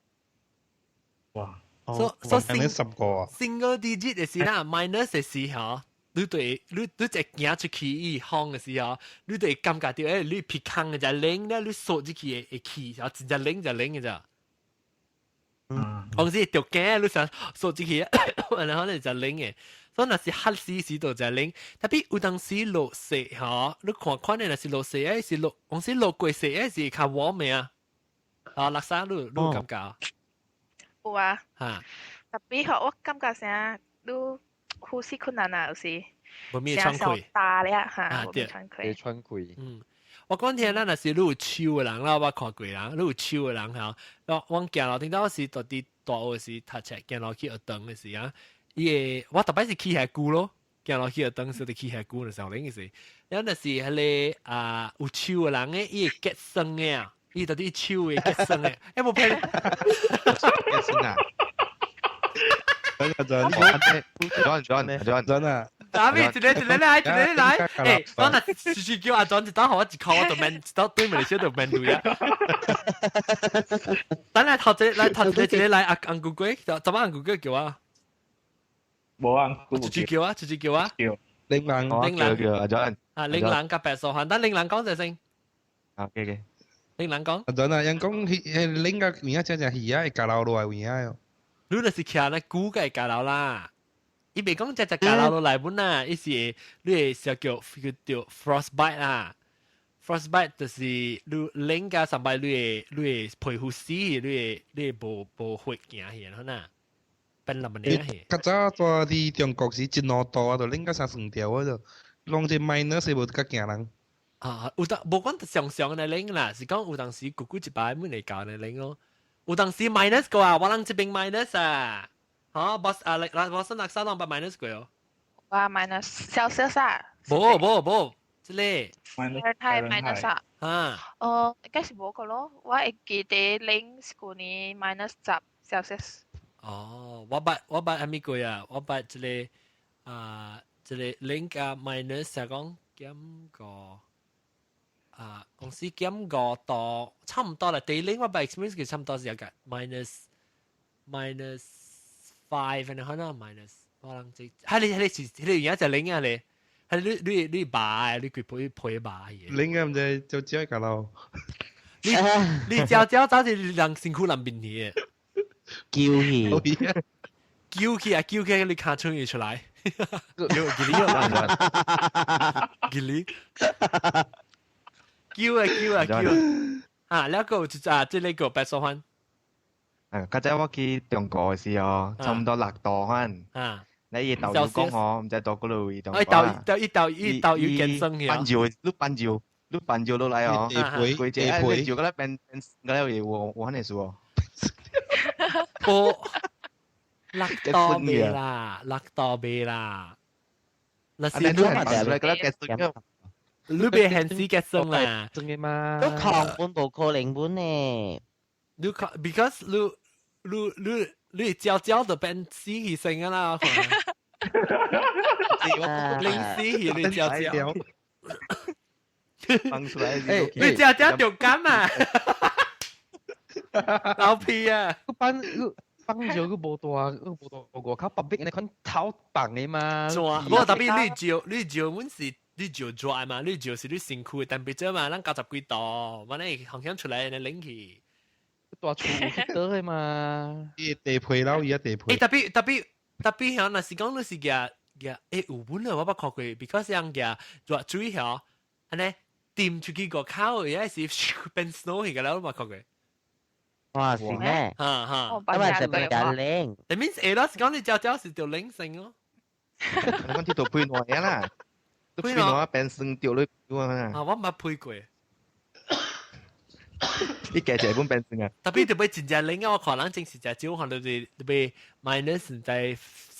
哇！所所十個啊 single digit 嘅時啦，minus 嘅時候。你對你你一行出去伊風嘅時候，你就會感覺到誒，你鼻孔嘅只冷咧，你縮入去會氣，然後真正冷就冷嘅咋。嗯，講是著驚，你想縮入去，然後咧就冷嘅。所以若是黑死時就就冷，特別有當時落雪吼，你看看咧，若是落雪，誒是落，講是落過雪，誒是較 warm 嘅啊。啊，垃圾你你有感覺？有啊。嚇！特別吼，我感覺啥，你呼吸困難啊，有時。無咩喘氣。大咧嚇，無咩喘氣。喘氣。嗯，我講聽咱若是你有手的人啦，我看過人，你有手的人吼，我我行路頂到時到佇大學時讀冊，行路去學堂的時啊，伊會我逐擺是起遐久咯，行路去學堂時就起遐久的時候，恁意思，了若是彼個啊有手的人咧，伊會結霜的啊，伊到底手會結霜的，欸無騙你。結霜啊！ John John John John John 啊！打咩？一個一個來，一個來。欸，我若時時叫阿 John 一刀，予我一箍，我就免一刀對馬來西亞就免鐳啊。等下頭一個來，頭一個一個來，阿紅姑姑，怎麼紅姑姑叫我？無紅姑直接叫啊，直接叫啊。叫。玲蘭，玲蘭叫阿 John。啊，玲蘭佮白素漢，等玲蘭講一聲。啊，OK OK。玲蘭講。阿 John 啊，人講彼彼冷甲有影真正魚仔會咬流落來有影哦。你就是徛那久個會咬流啦。伊袂講只只咬流落來本啦，伊是你會小叫叫做 frostbite 啦。frostbite 就是你冷甲上擺你會皮膚死，你會無無血行去啦，呐。變那麼靚去。較早住佇中國時一兩度啊，就冷甲三算條啊，就攏這 minus 無較驚人。啊，有當無講常常的冷啦，是講有當時久久一擺每會到的冷咯。有當時 minus 過啊，我人這邊 minus 啊，嚇，boss 啊，來來，boss 那啥攏捌 minus 過哦。哇，minus Celsius 啊？無無無，這個。 Fahrenheit minus 啊？啊。哦，應該是無個咯，我會記得冷是舊年 minus 10 Celsius。哦，我捌啥物過啊？我捌這個啊，這個冷加 minus 係講減個。啊，公司減5度，差唔多啦。地冷我捌 experience 佢差唔多是一個 minus 5，然後呢 minus 我諗這，係你係你是係你而家就冷啊你，係你你你白你佢陪陪白嘢。冷啊，毋知就只個咯。你你朝朝早是人身軀難面去的，叫去，叫去啊叫去，你卡出去出來，叫你叫你。叫啊叫啊叫！啊，了個就啊，這個白素番。啊，較早我去中國的時候，差唔多6度款。啊。你伊導遊講吼，毋知到幾落位中國。哎，導伊導伊導遊健身去。搬照，你搬照，你搬照落來哦。規隻啊，你照過來變變，過來有有有番的事哦。我6度未啦，6度未啦。那是你搬出來，過來結束。你別限時結束啦，真嘅嘛？都抗本無可能本呢。你看，because 你你你你焦焦就變死去生啊啦。冷死你食食。放出來，你食食著感啊！老屁啊！個班個放咗個無大，個無大外口 public 你看頭放的嘛。無特別你照你照，阮是你照熱嘛，你照是你身軀的 temperature 嘛，咱90幾度，我呢風險出來，你冷氣。大厝有去倒的嘛？伊地皮佬，伊一地皮。欸，特別特別特別響，若是講你是舉舉，欸有本來我捌看過，because 人舉熱水響，按呢掂出去外口，伊是變 snow 去個啦，我捌看過。哇，是咩？哈哈，咁咪就比較冷。 That means 會咯，是講你朝朝是著冷性咯。你講鐵度配暖啦，都配暖變酸掉你啊！啊，我捌配過。你加一本變酸啊！特別特別真正冷啊！我看人真是真少，看到是特別 minus 在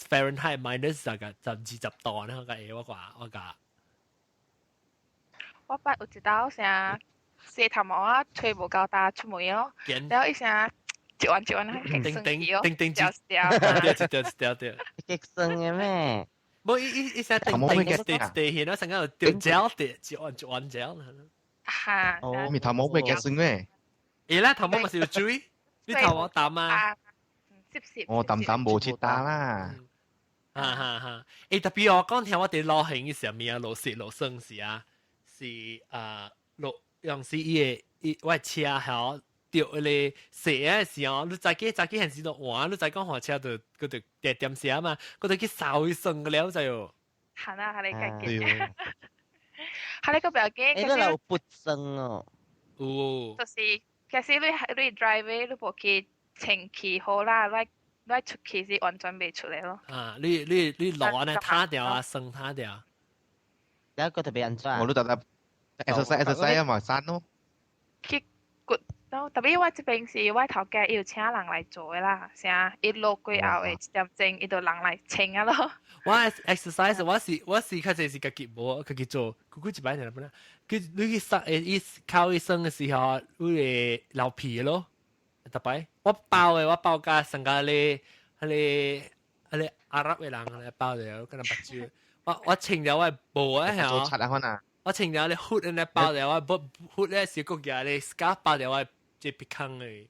Fahrenheit minus 十個十二十度呢個會我看我講。我捌有一道啥洗頭毛啊，吹無夠大出門咯，然後伊聲一彎一彎係叮叮叮叮叮掉掉掉掉掉掉，激酸嘅咩？無伊伊伊聲叮叮叮叮，然後成個掉膠掉一彎一彎膠。哈！哦，咪頭毛會激酸咩？欸啦，頭毛咪是有水，你頭毛淡啊？濕濕。我淡淡無切打啦。哈哈哈！欸，特別我講聽我哋落行嘅時候，物啊落雪落霜時啊，是啊落用是伊個伊我車吼著迄個雪的時候，你早起早起現時都換，你知講換車就佢就點點寫嘛，佢就去掃伊霜個了就喲。係啦，係你家己。係你個表姐。你都有撥霜哦。有。就是其實你你 drive 你無去清氣好啦，你你出去是完全袂出來咯。啊，你你你落安呢塌掉啊，霜塌掉。有一個特別安怎？我都特特 exercise exercise 啊嘛，散咯。去骨，特別我這邊是我頭家伊有請人來做的啦，啥伊落過後的一點鐘，伊就人來清啊咯。我 exercise 我是我是較濟是家己無家己做，久久一擺爾本來。佢你去生誒，伊靠醫生的時候，你會流鼻咯。特擺我包的，我包甲上個咧，彼個彼個阿拉伯人來包的，敢若目睭。我我穿了我無啊嚇。做賊啊款啊！我穿了咧 hood 咧包了，我無 hood 咧是閣舉咧 scarf 包了我這鼻孔的。一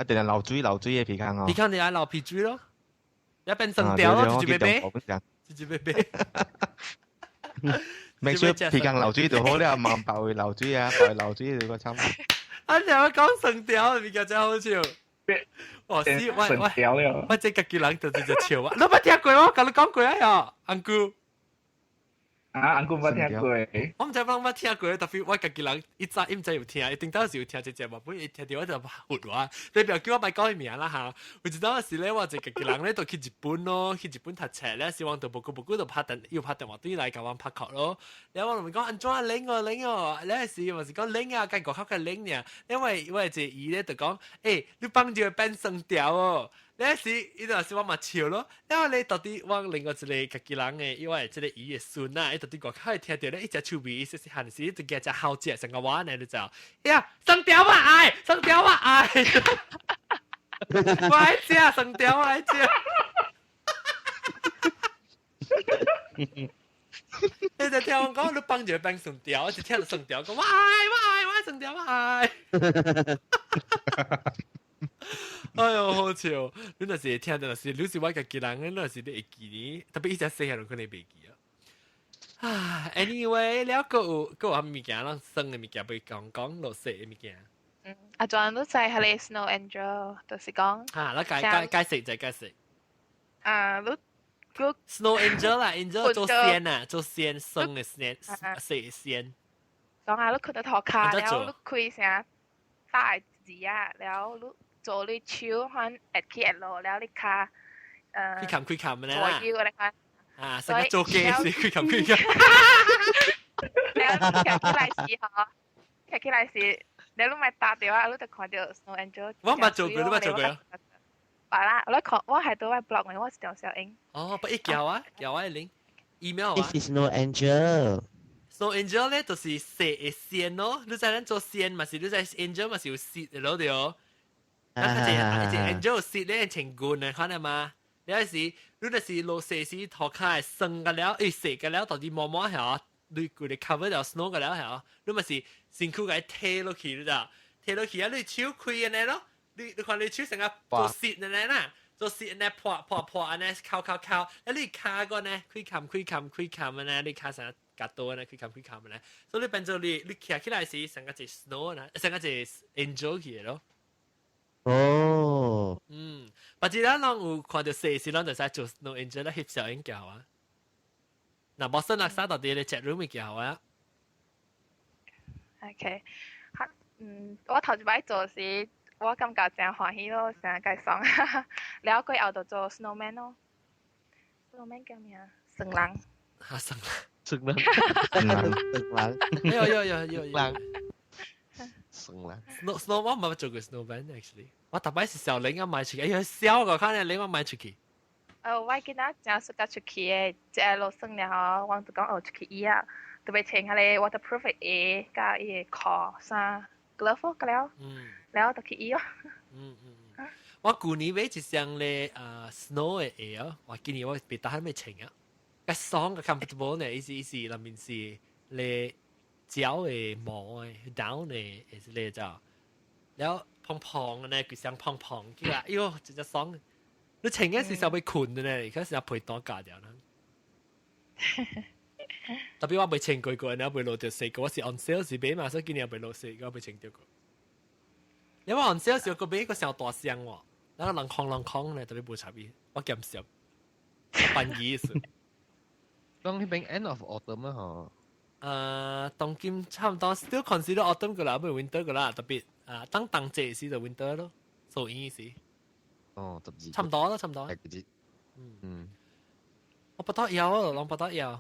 定係流水流水的鼻孔哦。鼻孔就愛流鼻水咯，一變成條咯，直接白，直接白。明說鼻孔流水就好了，萬爆會流水啊，爆流水就個慘。啊！你講成條，物件真好笑。哦，是，我我我這家己人就直接笑啊！你捌聽過我共你講過啊？喲，安姑。啊，安姑捌聽過。我毋知捌捌聽過，特別我家己人一早伊毋知有聽，伊頂當時有聽這節目，本伊聽著我就唬我，你不要叫我莫講伊名啦哈。有一當時咧，我一家己人咧就去日本咯，去日本讀冊咧，希望就無久無久就拍電，又拍電話轉來共阮拍 call 咯。然後我就問講按怎冷哦冷哦，咧時嘛是講冷啊，間外口較冷爾，因為我一個姨咧就講，欸，你放就會變酸條哦。那時伊就是我嘛笑咯，然後咧到底我另外一個家己人的，伊我的這個姨的孫啊，伊到底外口會聽著咧，伊食趣味，伊細細漢時就夾隻好食，成個我呢就知，呀，酸條我愛，酸條我愛，我愛食酸條，我愛食。你就聽我講，你放住變酸條，我就聽到酸條，講我愛我愛我愛酸條我愛。哎喲，好笑！你若是會聽到，若是你是我家己人，你若是你會記呢？特別伊只細漢，可能袂記啊。啊，anyway，了閣有閣有啥物件，咱耍的物件，袂講講落雪的物件。嗯，阿莊都知彼个 Snow Angel，就是講。啊，咱解解解釋者解釋。啊，你 Snow Angel 啦，Angel 做仙啊，做仙生的仙，雪仙。講啊，你睏佇塗跤，了你開聲大字啊，了你。做你手可會起會落，了你跤，開冚開冚的啦。左右你看。啊，成個做機是開冚開冚。了你徛起來時吼，徛起來時，了你咪打電話，你就看著 Snow Angel。我捌做過，你捌做過啊？捌啦，我看我係佇我 blog 內，我一條小影。哦，不一叫啊，叫我的 link，email 啊。 This is Snow Angel。 Snow Angel 咧，就是雪的仙咯。你知咱做仙嘛是，你知 Angel 嘛是有雪的咯對。啊，一個一個 angel 雪咧穿軍的，看到嗎？你有時你就是落雪時塗跤霜個了，誒雪個了，到底毛毛係你佢哋 cover 掉 snow 個了係，你咪是身軀共提落去，你知道？提落去啊，你手開按呢咯，你看你手成個做雪按呢啦，做雪按呢破破破按呢敲敲敲，啊你跤個呢開冚開冚開冚按呢，你跤成個刀按呢開冚開冚按呢，所以你變做你徛起來時成個一 snow 呢，成個一 angel 去的咯。哦，嗯，或者咱攏有看到雪時，咱就使做 snow angel 來翕相影叫啊。嗱，無信垃圾到底咧 chat room 叫啊。 OK，哈，我頭一擺做時，我感覺真歡喜咯，成個爽。了過後就做 snowman 咯，snowman 叫咩啊？霜人。哈，霜人。霜人。霜人。哎呦呦呦呦呦！霜人。 Snow 我冇做過 snowman actually，我特別是小玲啊買出去，哎呀笑個，看見玲我買出去。我囡仔真暑假出去的，這個落霜了吼，我就講哦出去伊啊，特別穿彼個 waterproof 的鞋，佮伊个褲衫 glove 個了，了就去伊咯。嗯嗯嗯，我舊年買一雙咧啊 snow 的鞋哦，我今年我別得閒未穿啊，較爽較 comfortable 呢，意思意思內面是咧膠的毛的 down 的，是咧就，了蓬蓬的呢，佢想蓬蓬，佢話哎喲，真正爽。你穿嘅時候會困的呢，而家是被單夾掉啦。特別我未穿過過，然後未落到四個，我是 on sale 時買嘛，所以今年未落四個，未穿到過。因為 on sale 時個買個小大箱喎，那個人空人空咧，特別無差別，我減少，扮意思。當彼邊 end of autumn 啊，嗬。當今差唔多 still consider autumn 個啦，唔 winter 個啦，特別啊，當冬季時就 winter 咯，所以意思。哦，12。差唔多啦，差唔多。係嗰啲。我不得有啊，攏不得有。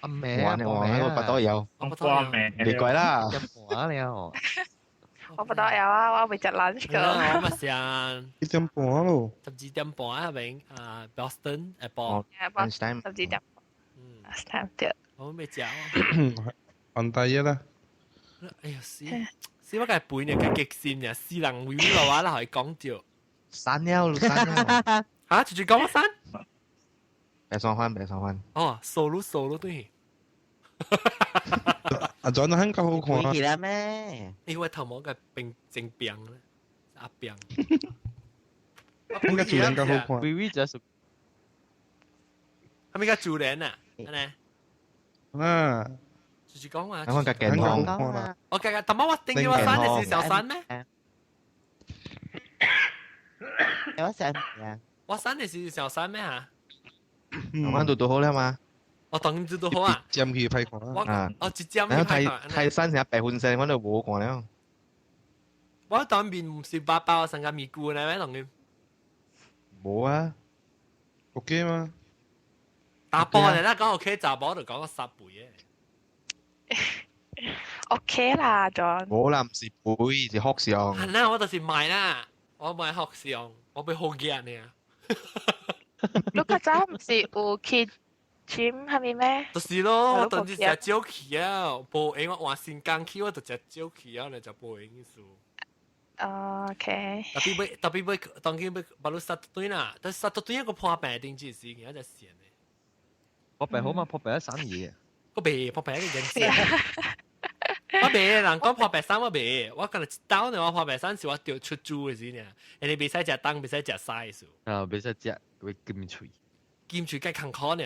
阿咩啊？我我不得有。我不得有。別鬼啦。一半了。我不得有啊，我未食 lunch 個。我咪想。 1點半咯。 12點半啊，邊啊，Boston 下晡。 12點。time 對。我未食啊。按第一啦。哎呀死！死我個背呢個激心呢，死人為咗我啦，係講掉。刪了，刪了。嚇！直接講我刪？別雙翻，別雙翻。哦，數咯數咯對。阿 John 很夠好看。會起來咩？因為頭毛個病正病咧，阿病。應該主人夠好看。微微就是。係咪叫主人啊？係咪？啊。就是講話。我較健康。我較較，但係我頂住我刪的是小三咩？我刪啊！我刪的是小三咩嚇？我都都好啦嘛。我當然都好啊。佔去批看啦。我一針去批看。睇山成白粉色，我都無看了。我當面唔是八包成個咪菇呢咩？當然。無啊。 OK 嗎？打波嚟啦，講 OK，查波就講個十倍嘅。 OK 啦，John。無啦，唔是背，是學上。係啦，我就是買啦，我買學上，我被好驚呢。你較早唔是有去 gym 係咪咩？就是咯，我當時食少去啊，無閒我換新工去，我就食少去啊，就無閒意思。 OK。特別欲特別欲當今欲把你殺對啦，但殺對一個破病頂住時，而家就線的。破病好嘛？破病生意。個袂破病一個人生。我袂人講破白衫我袂，我可能一刀呢，我破白衫是我掉出租的時呢，人哋袂使食東，袂使食西數。啊，袂使食會金喙。金喙計坎坷呢，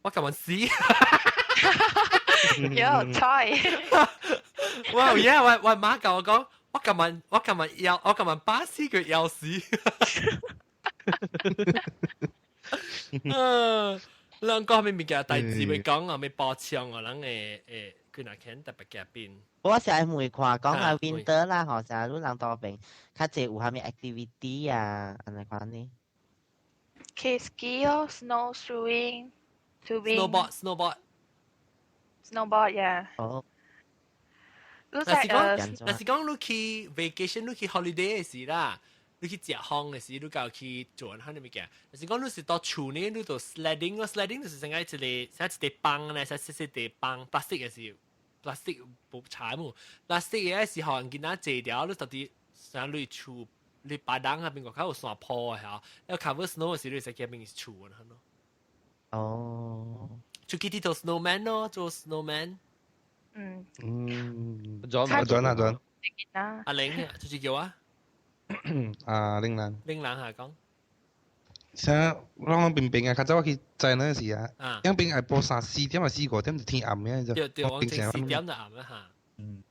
我咁樣死。有菜。我有嘢，我媽教我講，我琴日腰，我琴日巴死佢腰死。嗯，兩個係咪物件代誌會講啊？咪包槍啊？人會會佢若肯特別夾邊。我成日會看講下 winter 啦，吼，成日你人多邊較濟有啥物 activity 啊，按呢款呢？去 ski 咯，snowshoeing、tubing、 snowboard、snowboard、 snowboard yeah。哦。你若是講，若是講你去 vacation，你去 holiday 的時啦，你去食風的時，你夠去做啥物物件。若是講你是到厝呢，你就 sledding 咯，sledding 就是成個一個，成一塊棒咧，成細細塊棒，plastic 的是 plastic 無柴木，plastic 的是予人囡仔坐掉，你到底成你厝你白當那邊個較有山坡嘅嚇，要 cover snow 嘅時，你使見邊是厝嘅咯。哦，出去佚佗 snowman 咯，做 snowman。嗯。嗯，轉啊轉。阿玲，就是叫啊。啊，玲蘭。玲蘭下講。像攏平平啊，較早我去載那時啊，兩邊下晡三四點啊四五點就天暗嘅就。對對，我正四點就暗啦嚇。嗯。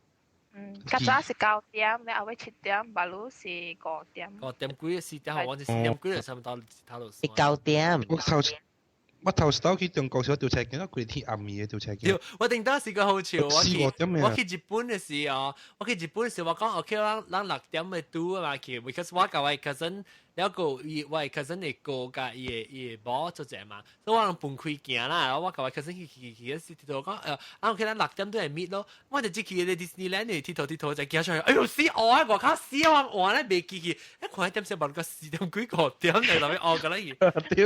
嗯，較早是9點，你後尾7點，白鷺是5點。5點幾四點，我四點幾就差唔多頭路。9點。我頭一道去中國時，我吊車鏡，我規天暗暝嘅吊車鏡。我頂當時個好笑，我去日本嘅時候，我去日本時我講 OK，咱6點嘅拄啊嘛去，because 我佮我 cousin 了個伊我 cousin 嘅哥佮伊的某做者嘛，所以我人分開行啦。我佮我 cousin 去去去嗰時，佚佗講啊 OK，咱六點都會 meet 咯。我就只去個 Disneyland 佚佗佚佗就行出去，哎呦死我啊！外口死我換咧袂記去，一看點先無個4點幾5點嚟落去學個啦伊。對，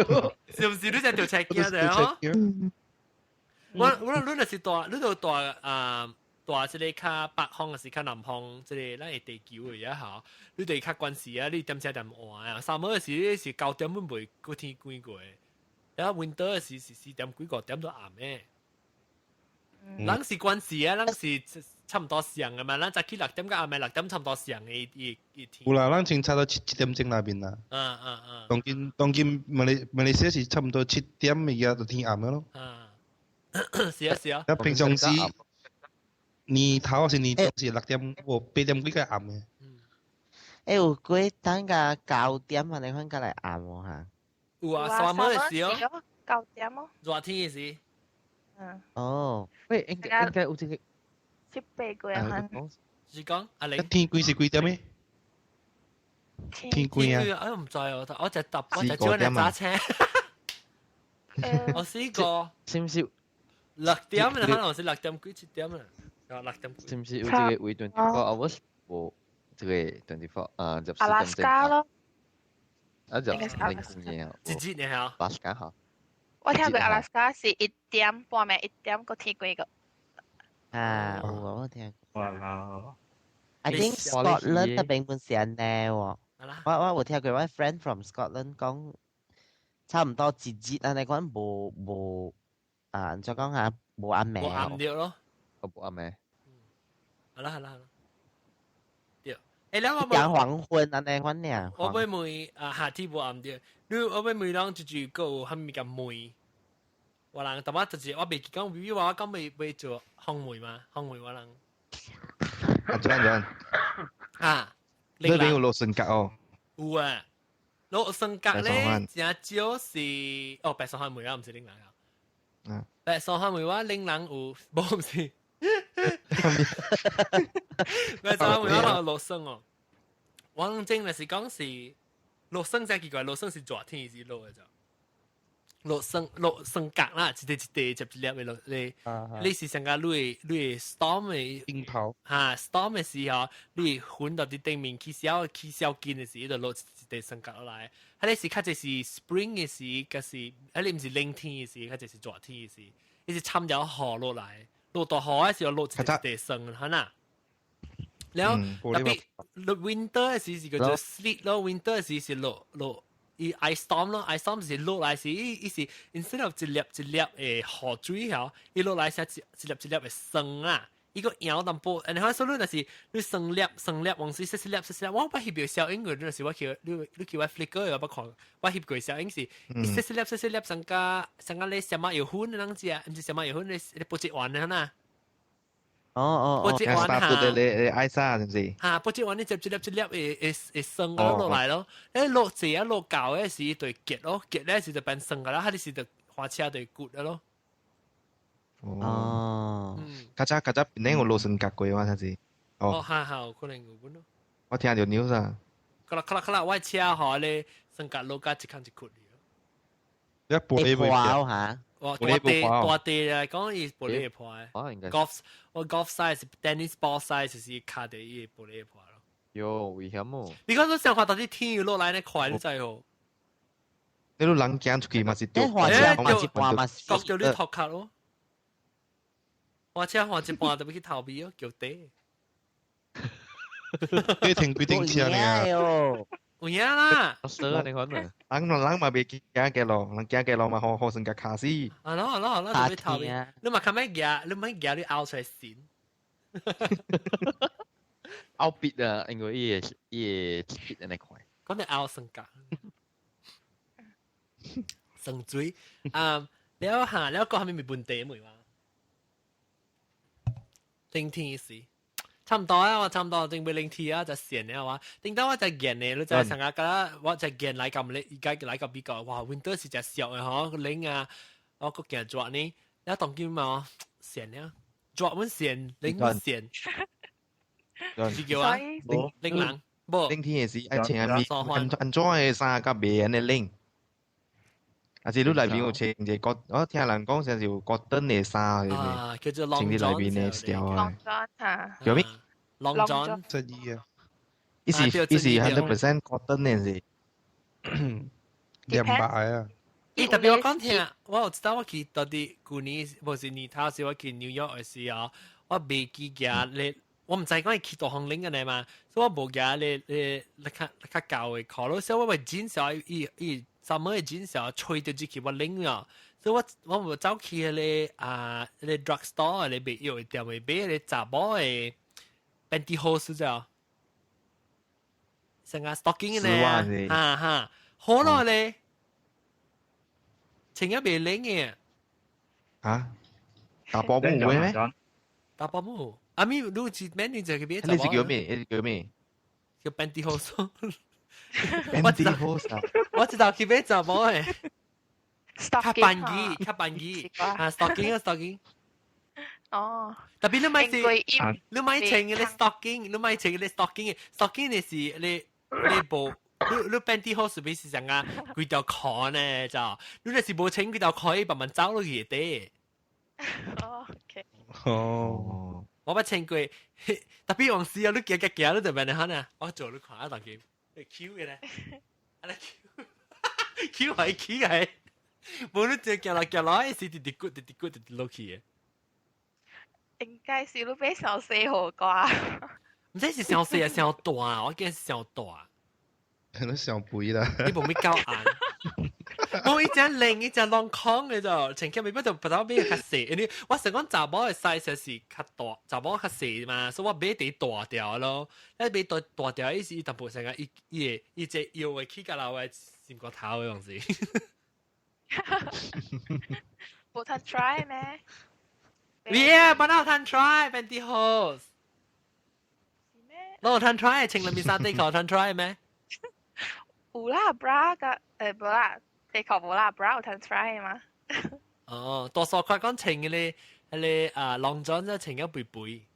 是毋是你才吊車鏡的哦？我你若是住，你就住啊。住這個較北方，還是較南方？這個咱的地球的啊吼，你就較關係啊，你點車點換啊。summer 的時是9點本袂過天光過，然後 winter 的時是4點幾5點都暗的。咱是關係啊，咱是差唔多上的嘛，咱早起六點到暗暝六點差唔多上的一天。有啦，咱先差到7點鐘那邊啦。當今馬來西亞是差唔多7點而家就天暗了咯。啊，是啊是啊。啊，平常時。年頭是年中是6點，我8點幾個暗嘅。有幾等個9點啊？你看過來暗喎嚇。有啊，summer 的時哦。9點哦。熱天的時。嗯。哦。喂，應該有這個。七八個啊。是講阿玲。天光是幾點咩？天光啊！我唔知哦，我就搭我就叫你揸車。我試過。是唔是？ 6點啊，可能是6點幾7點啊。6點。是唔是有這個為 24 hours 無這個 24啊十四阿拉斯加咯。啊，就零幾啊？幾幾年啊？阿拉斯加嚇。我聽過阿拉斯加是1點半暝1點個天光個。啊，有我聽過。哇啦！I think Scotland 那邊本是按呢喎。我有聽過我 friend from Scotland 講，差唔多節節啊，你講無無啊，再講下無暗暝。無暗掉咯。無暗暝。好啦好啦好啦。對。誒，你我講黃昏啊，你款呢？我欲問啊，夏天無暗掉。你我欲問人就是閣有啥物個梅？我人淡仔就是我袂記講，比如話我講袂袂做烘梅嘛，烘梅我人。阿張張。啊。你邊有落霜角哦？有啊，落霜角咧，真少是哦，白霜漢梅啊，毋是嶺南啊。嗯。白霜漢梅我嶺南有，無毋是。白霜漢梅我落霜哦。我正就是講是落霜真奇怪，落霜是熱天時落的就。落霜落霜角啦，一塊一塊接一粒的落你，你是上個你 storm 的冰雹哈 storm 的時候，你雲到佇頂面起小起小緊的時，就落一塊霜角落來。彼個是較濟是 spring 的時，抑是彼個毋是冷天的時，較濟是熱天的時，伊是摻著雨落來，落大雨的時候落一塊霜，哈呐。然後特別落 winter 的時是叫做 sleet 咯，winter 的時是落落。伊 ice storm 咯，ice storm 是落來是伊伊是 instead of 一粒一粒的雨水吼，伊落來是一一粒一粒的霜啊。伊個搖淡薄，然後所以若是你霜粒霜粒，往時細細粒細細粒，我捌翕著小影過，若是我去你叫我 Flickr 我捌看，我翕過小影是，伊細細粒細細粒，上加上加咧什麼藥粉啷只啊？毋是什麼藥粉，你補一丸的呐？哦哦哦，補一丸哈，你愛啥是毋是？哈，補一丸你接一粒一粒會霜啊落來咯，誒落濟啊落夠的時就結咯，結咧時就變霜個啦，彼時就花車就骨咯。哦，較早較早邊頂有落霜角過嘛，啥子？哦，哈哈，可能有本咯。我聽著 news 啊。咔啦咔啦咔啦，我車吼咧霜角落甲一空一窟。一玻璃會破嚇。我大地大地來講，伊玻璃會破的。哦，應該。 golf 我 golf size tennis ball size 是卡佇伊玻璃會破咯。喲，危險哦！你講說上話到底天要落來呢快，你知哦？你都人行出去嘛是掉，花車換一半嘛是。割叫你頭殼咯。花車換一半就欲去逃避哦，叫地。你停幾頂車呢？有影啦。蛇你看啊。人人嘛袂驚嘅咯，人驚嘅咯嘛，好好成個卡死。啊咯咯咯，就要頭面。你嘛較咩夾？你咪夾你拗出來先。拗別啊，因為伊個伊個別安尼快。講你拗成格。成水啊！了下了個係咪問題沒話？聆聽時。差唔多啊，我差唔多準備聆聽啊，就線了哇。頂到我就見呢，你就成日覺得我就見來咁你，而家來個比較，哇，winter 是隻小嘅嗬，冷啊，我個行熱呢，你當今嘛線了，熱阮線，冷阮線，是叫啊，冷人，無冷天嘅時愛穿阿咪安安怎嘅衫較袂按呢冷。啊是你內邊有穿一個，我聽人講成是有 cotton 嘅衫，啊，叫做穿佇內邊嘅條啊。 Long John 叫咩？Long John。質疑啊！伊是伊是 100% cotton 嘅是。兩百啊！伊特別我講聽，我有知道我去到底舊年，無是年頭時我去紐約嘅時候，我袂記夾咧，我毋知講伊去大風冷嘅呢嘛，所以我無夾咧咧咧較較舊嘅褲咯，所以我為剪小伊伊。summer 嘅剪時候吹到入去我冷啊，所以我我無走去迄個啊，迄個 drug store 咧賣藥的店買迄個查某的 pantyhose 啫，成個 stocking 咧，哈哈，好耐咧，穿一袂冷嘅。啊？打波姆會咩？打波姆，阿咪你是咩？你就去買？你是叫咩？你是叫咩？叫 pantyhose。 pantyhose 我知道去買查某的，較便宜，較便宜，啊，stocking 啊，stocking。哦。特別你買是，你買穿嘅 stocking，你買穿嘅 stocking，stocking 你是你你無，你你 pantyhose 是是啥啊？規條褲呢？就你若是無穿規條褲，伊慢慢走落去的。哦，OK。哦。我捌穿過，特別往時啊，你行行行，你就變嚟呢？我做你看啊，當佢。Q 嘅咧，啊你 Q Q 係 Q 係，無你只行落行落，是直直骨直直骨直直落去嘅。應該是你買傷細號啩？毋知是傷細啊，傷大，我驚是傷大。你傷肥啦！你無咪夠硬。我一隻靚，一隻啷空嘅就，前期咪不就不到買較細，因為我想講查某嘅 size 是較大，查某較細嘛，所以我買佇大條咯。你買大大條意思，伊淡薄成個伊伊會伊隻腰會起較老嘅心個頭嘅樣子。無通 try 咩？ Yeah，本來有通 try pantyhose。攞有通 try，穿裏面衫底褲有通 try 咩？有啦，bra 個誒無啦，底褲無啦，bra 有通 try 嘛？哦，多數佢講穿嘅咧，迄個啊，long john 就穿咗肥肥，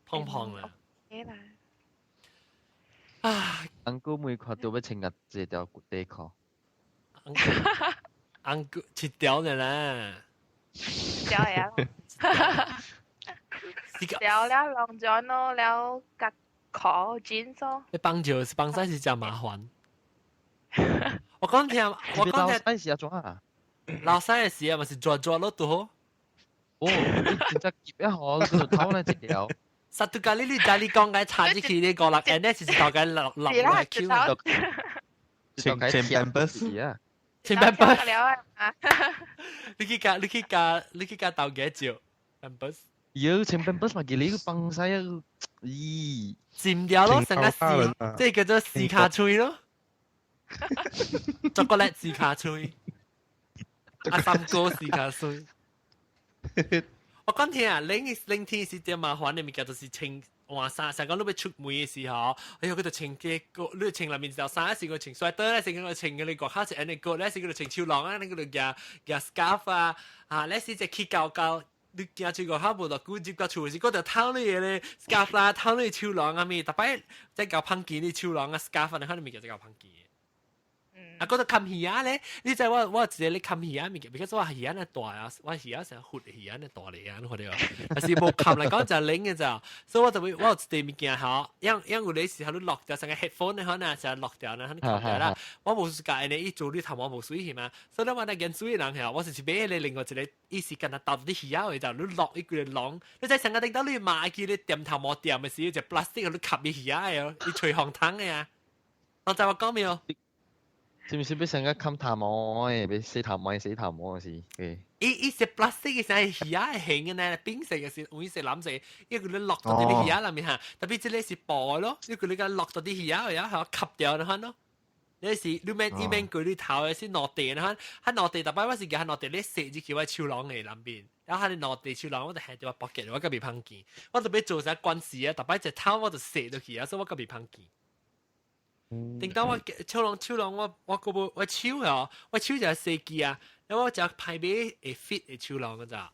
胖胖啦。啦。啊！ uncle 每看到欲穿個這條底褲。 uncle 一條呢啦。一條呀。條了 long john 咯，了甲褲 jeans 咯。你幫手是幫手是真麻煩。我講聽，我講聽。老細是安怎啊？老細的時啊，嘛是抓抓咯拄好。哦，你真正夾一下，就頭呢一條。實都甲你你知你講嘅插入去你五六 N 咧，是大概六六六 Q。穿穿 Pampers 啊！穿 Pampers。了啊！你去加你去加你去加豆幾照 Pampers。妖，穿 Pampers 嘛，叫你崩晒啊！咦，佔掉咯，成個屎，即係叫做屎卡喙咯。朱古力屎卡喙，阿三哥屎卡喙。我講聽啊，冷冷天是真麻煩的物件，就是穿換衫，成講你欲出門的時候，哎喲，佢就穿這個，你穿內面條衫，是個穿 sweater 咧，是個穿個你外口是按呢個，咧是個穿手籠啊，你個就夾夾 scarf 啊，啊，咧是隻起高高。你行出外口無偌久入到厝時，嗰就透你的咧 scarf 啦，透你手籠啊咪，逐擺再搞香肩你手籠啊 scarf 啊，你可能物件再搞香肩。啊，嗰度冚魚仔咧，你知我我一個咧冚魚仔物件，because 我魚仔咧大啊，我魚仔成日闊魚仔咧大嚟啊，你看到？但是無冚來講就冷嘅咋，所以我就會我有一個物件吼，樣樣有啲時候你落掉成個 headphone 咧，可能成日落掉咧，你冚掉啦。我無是教呢，伊做你頭毛無水係嘛，所以我那揀水人係，我是買咧另外一個，伊是干焦沓啲魚仔嘅就你落一個籠，你在成個頂到你買記你掂頭毛掂嘅時，就 plastic 你吸伊魚仔嘅，伊吹風筒嘅啊。我知我講沒有？是唔是俾成個冚頭毛嘅，俾洗頭毛洗頭毛時？伊伊是 plastic 嘅，係魚仔形嘅呢，變色嘅是黃色藍色，因為佢落到啲魚仔裏面嚇，特別這個是薄咯，因為佢你落到啲魚仔，然後吸掉就咯。你是你免伊免過你頭嘅是落地，然後喺落地，特別我是叫喺落地，你射入去我手囊嘅裏邊，然後喺落地手囊我就係條 pocket，我個未碰見，我特別做啥關事啊，特別隻頭我就射落去啊，所以我個未碰見。頂到我手囊手囊我我個無我手啊，我手就係細機啊，然後我就排買會 fit 嘅手囊嘅咋，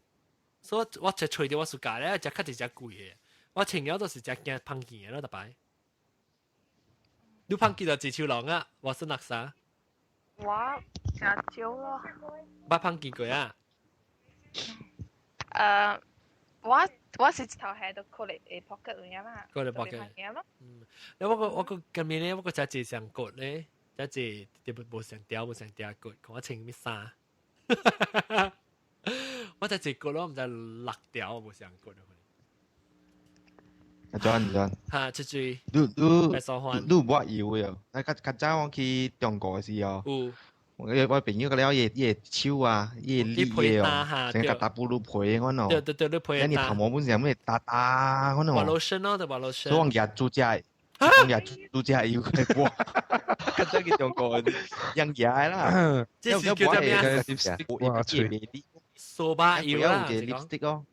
所以我就揣到我暑假咧，就較一隻貴嘅，我穿了都是只驚碰見嘅咯，特別。你碰見到一手囊啊？我是那啥？我真少咯。捌碰見過啊？我我是頭係都過嚟 pocket 裏面嘛。過嚟 pocket。嗯，你我個我個近面咧，我個只隻上骨咧，只隻特別無上條無上條骨，看我穿咩衫。我只隻骨咯，毋知六條無上骨。阿 John John，嚇，出去。你你你抹油嘅，啊較較早我去中國嘅時候，有我我朋友個了伊伊手啊，伊力嘅哦，成個打布魯皮嗰喏。對對對，你皮。你頭毛本身咩打打嗰喏。滑落身咯，就滑落身。所以我日做只，我日做只油佢過，較早去中國養嘢啦。這是叫做咩啊？哇！掃把油啊！有隻 lipstick 哦。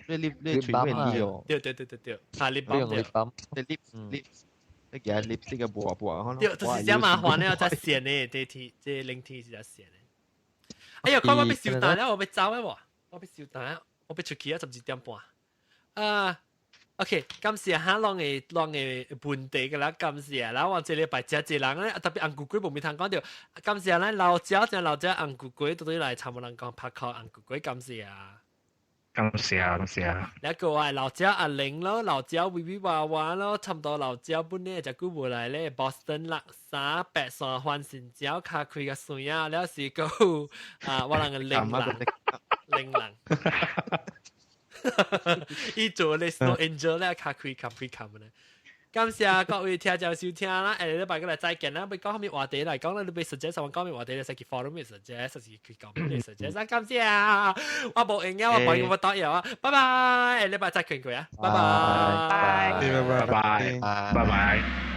你你你吹咩力哦？對對對對對，啊，lip balm 對。你 lip lip，你其實 lipstick 嘅薄薄可能。對，就是這麻煩咧，我才線呢，這天這冷天是才線的。哎呀，看我欲收單了，我欲走了無？我欲收單，我欲出去啊，12點半。啊，OK，感謝哈，攏會攏會問題個啦，感謝啦，我這禮拜真濟人咧，特別紅龜龜無咪通講著，感謝咱老椒，正老椒紅龜龜，都對來差無人講拍靠紅龜龜，感謝啊！感謝啊，感謝啊！一個係老椒阿玲咯，老椒微微娃娃咯，差唔多老椒本咧就久無來咧，Boston 垃圾白沙番線椒卡開個水啊，了是個啊，我人個玲人，玲人，伊做咧 Snow Angel 咧卡開卡開卡咧。感謝各位聽眾收聽啦，下禮拜過來再見啦。欲講啥物話題來講啦，你欲 suggest 我講咩話題，你使去 forum 面 suggest，實是去講咩 suggest。感謝，我無閒啊，我朋友我打擾啊，拜拜，下禮拜再見過啊，拜拜，拜拜，拜拜，拜拜。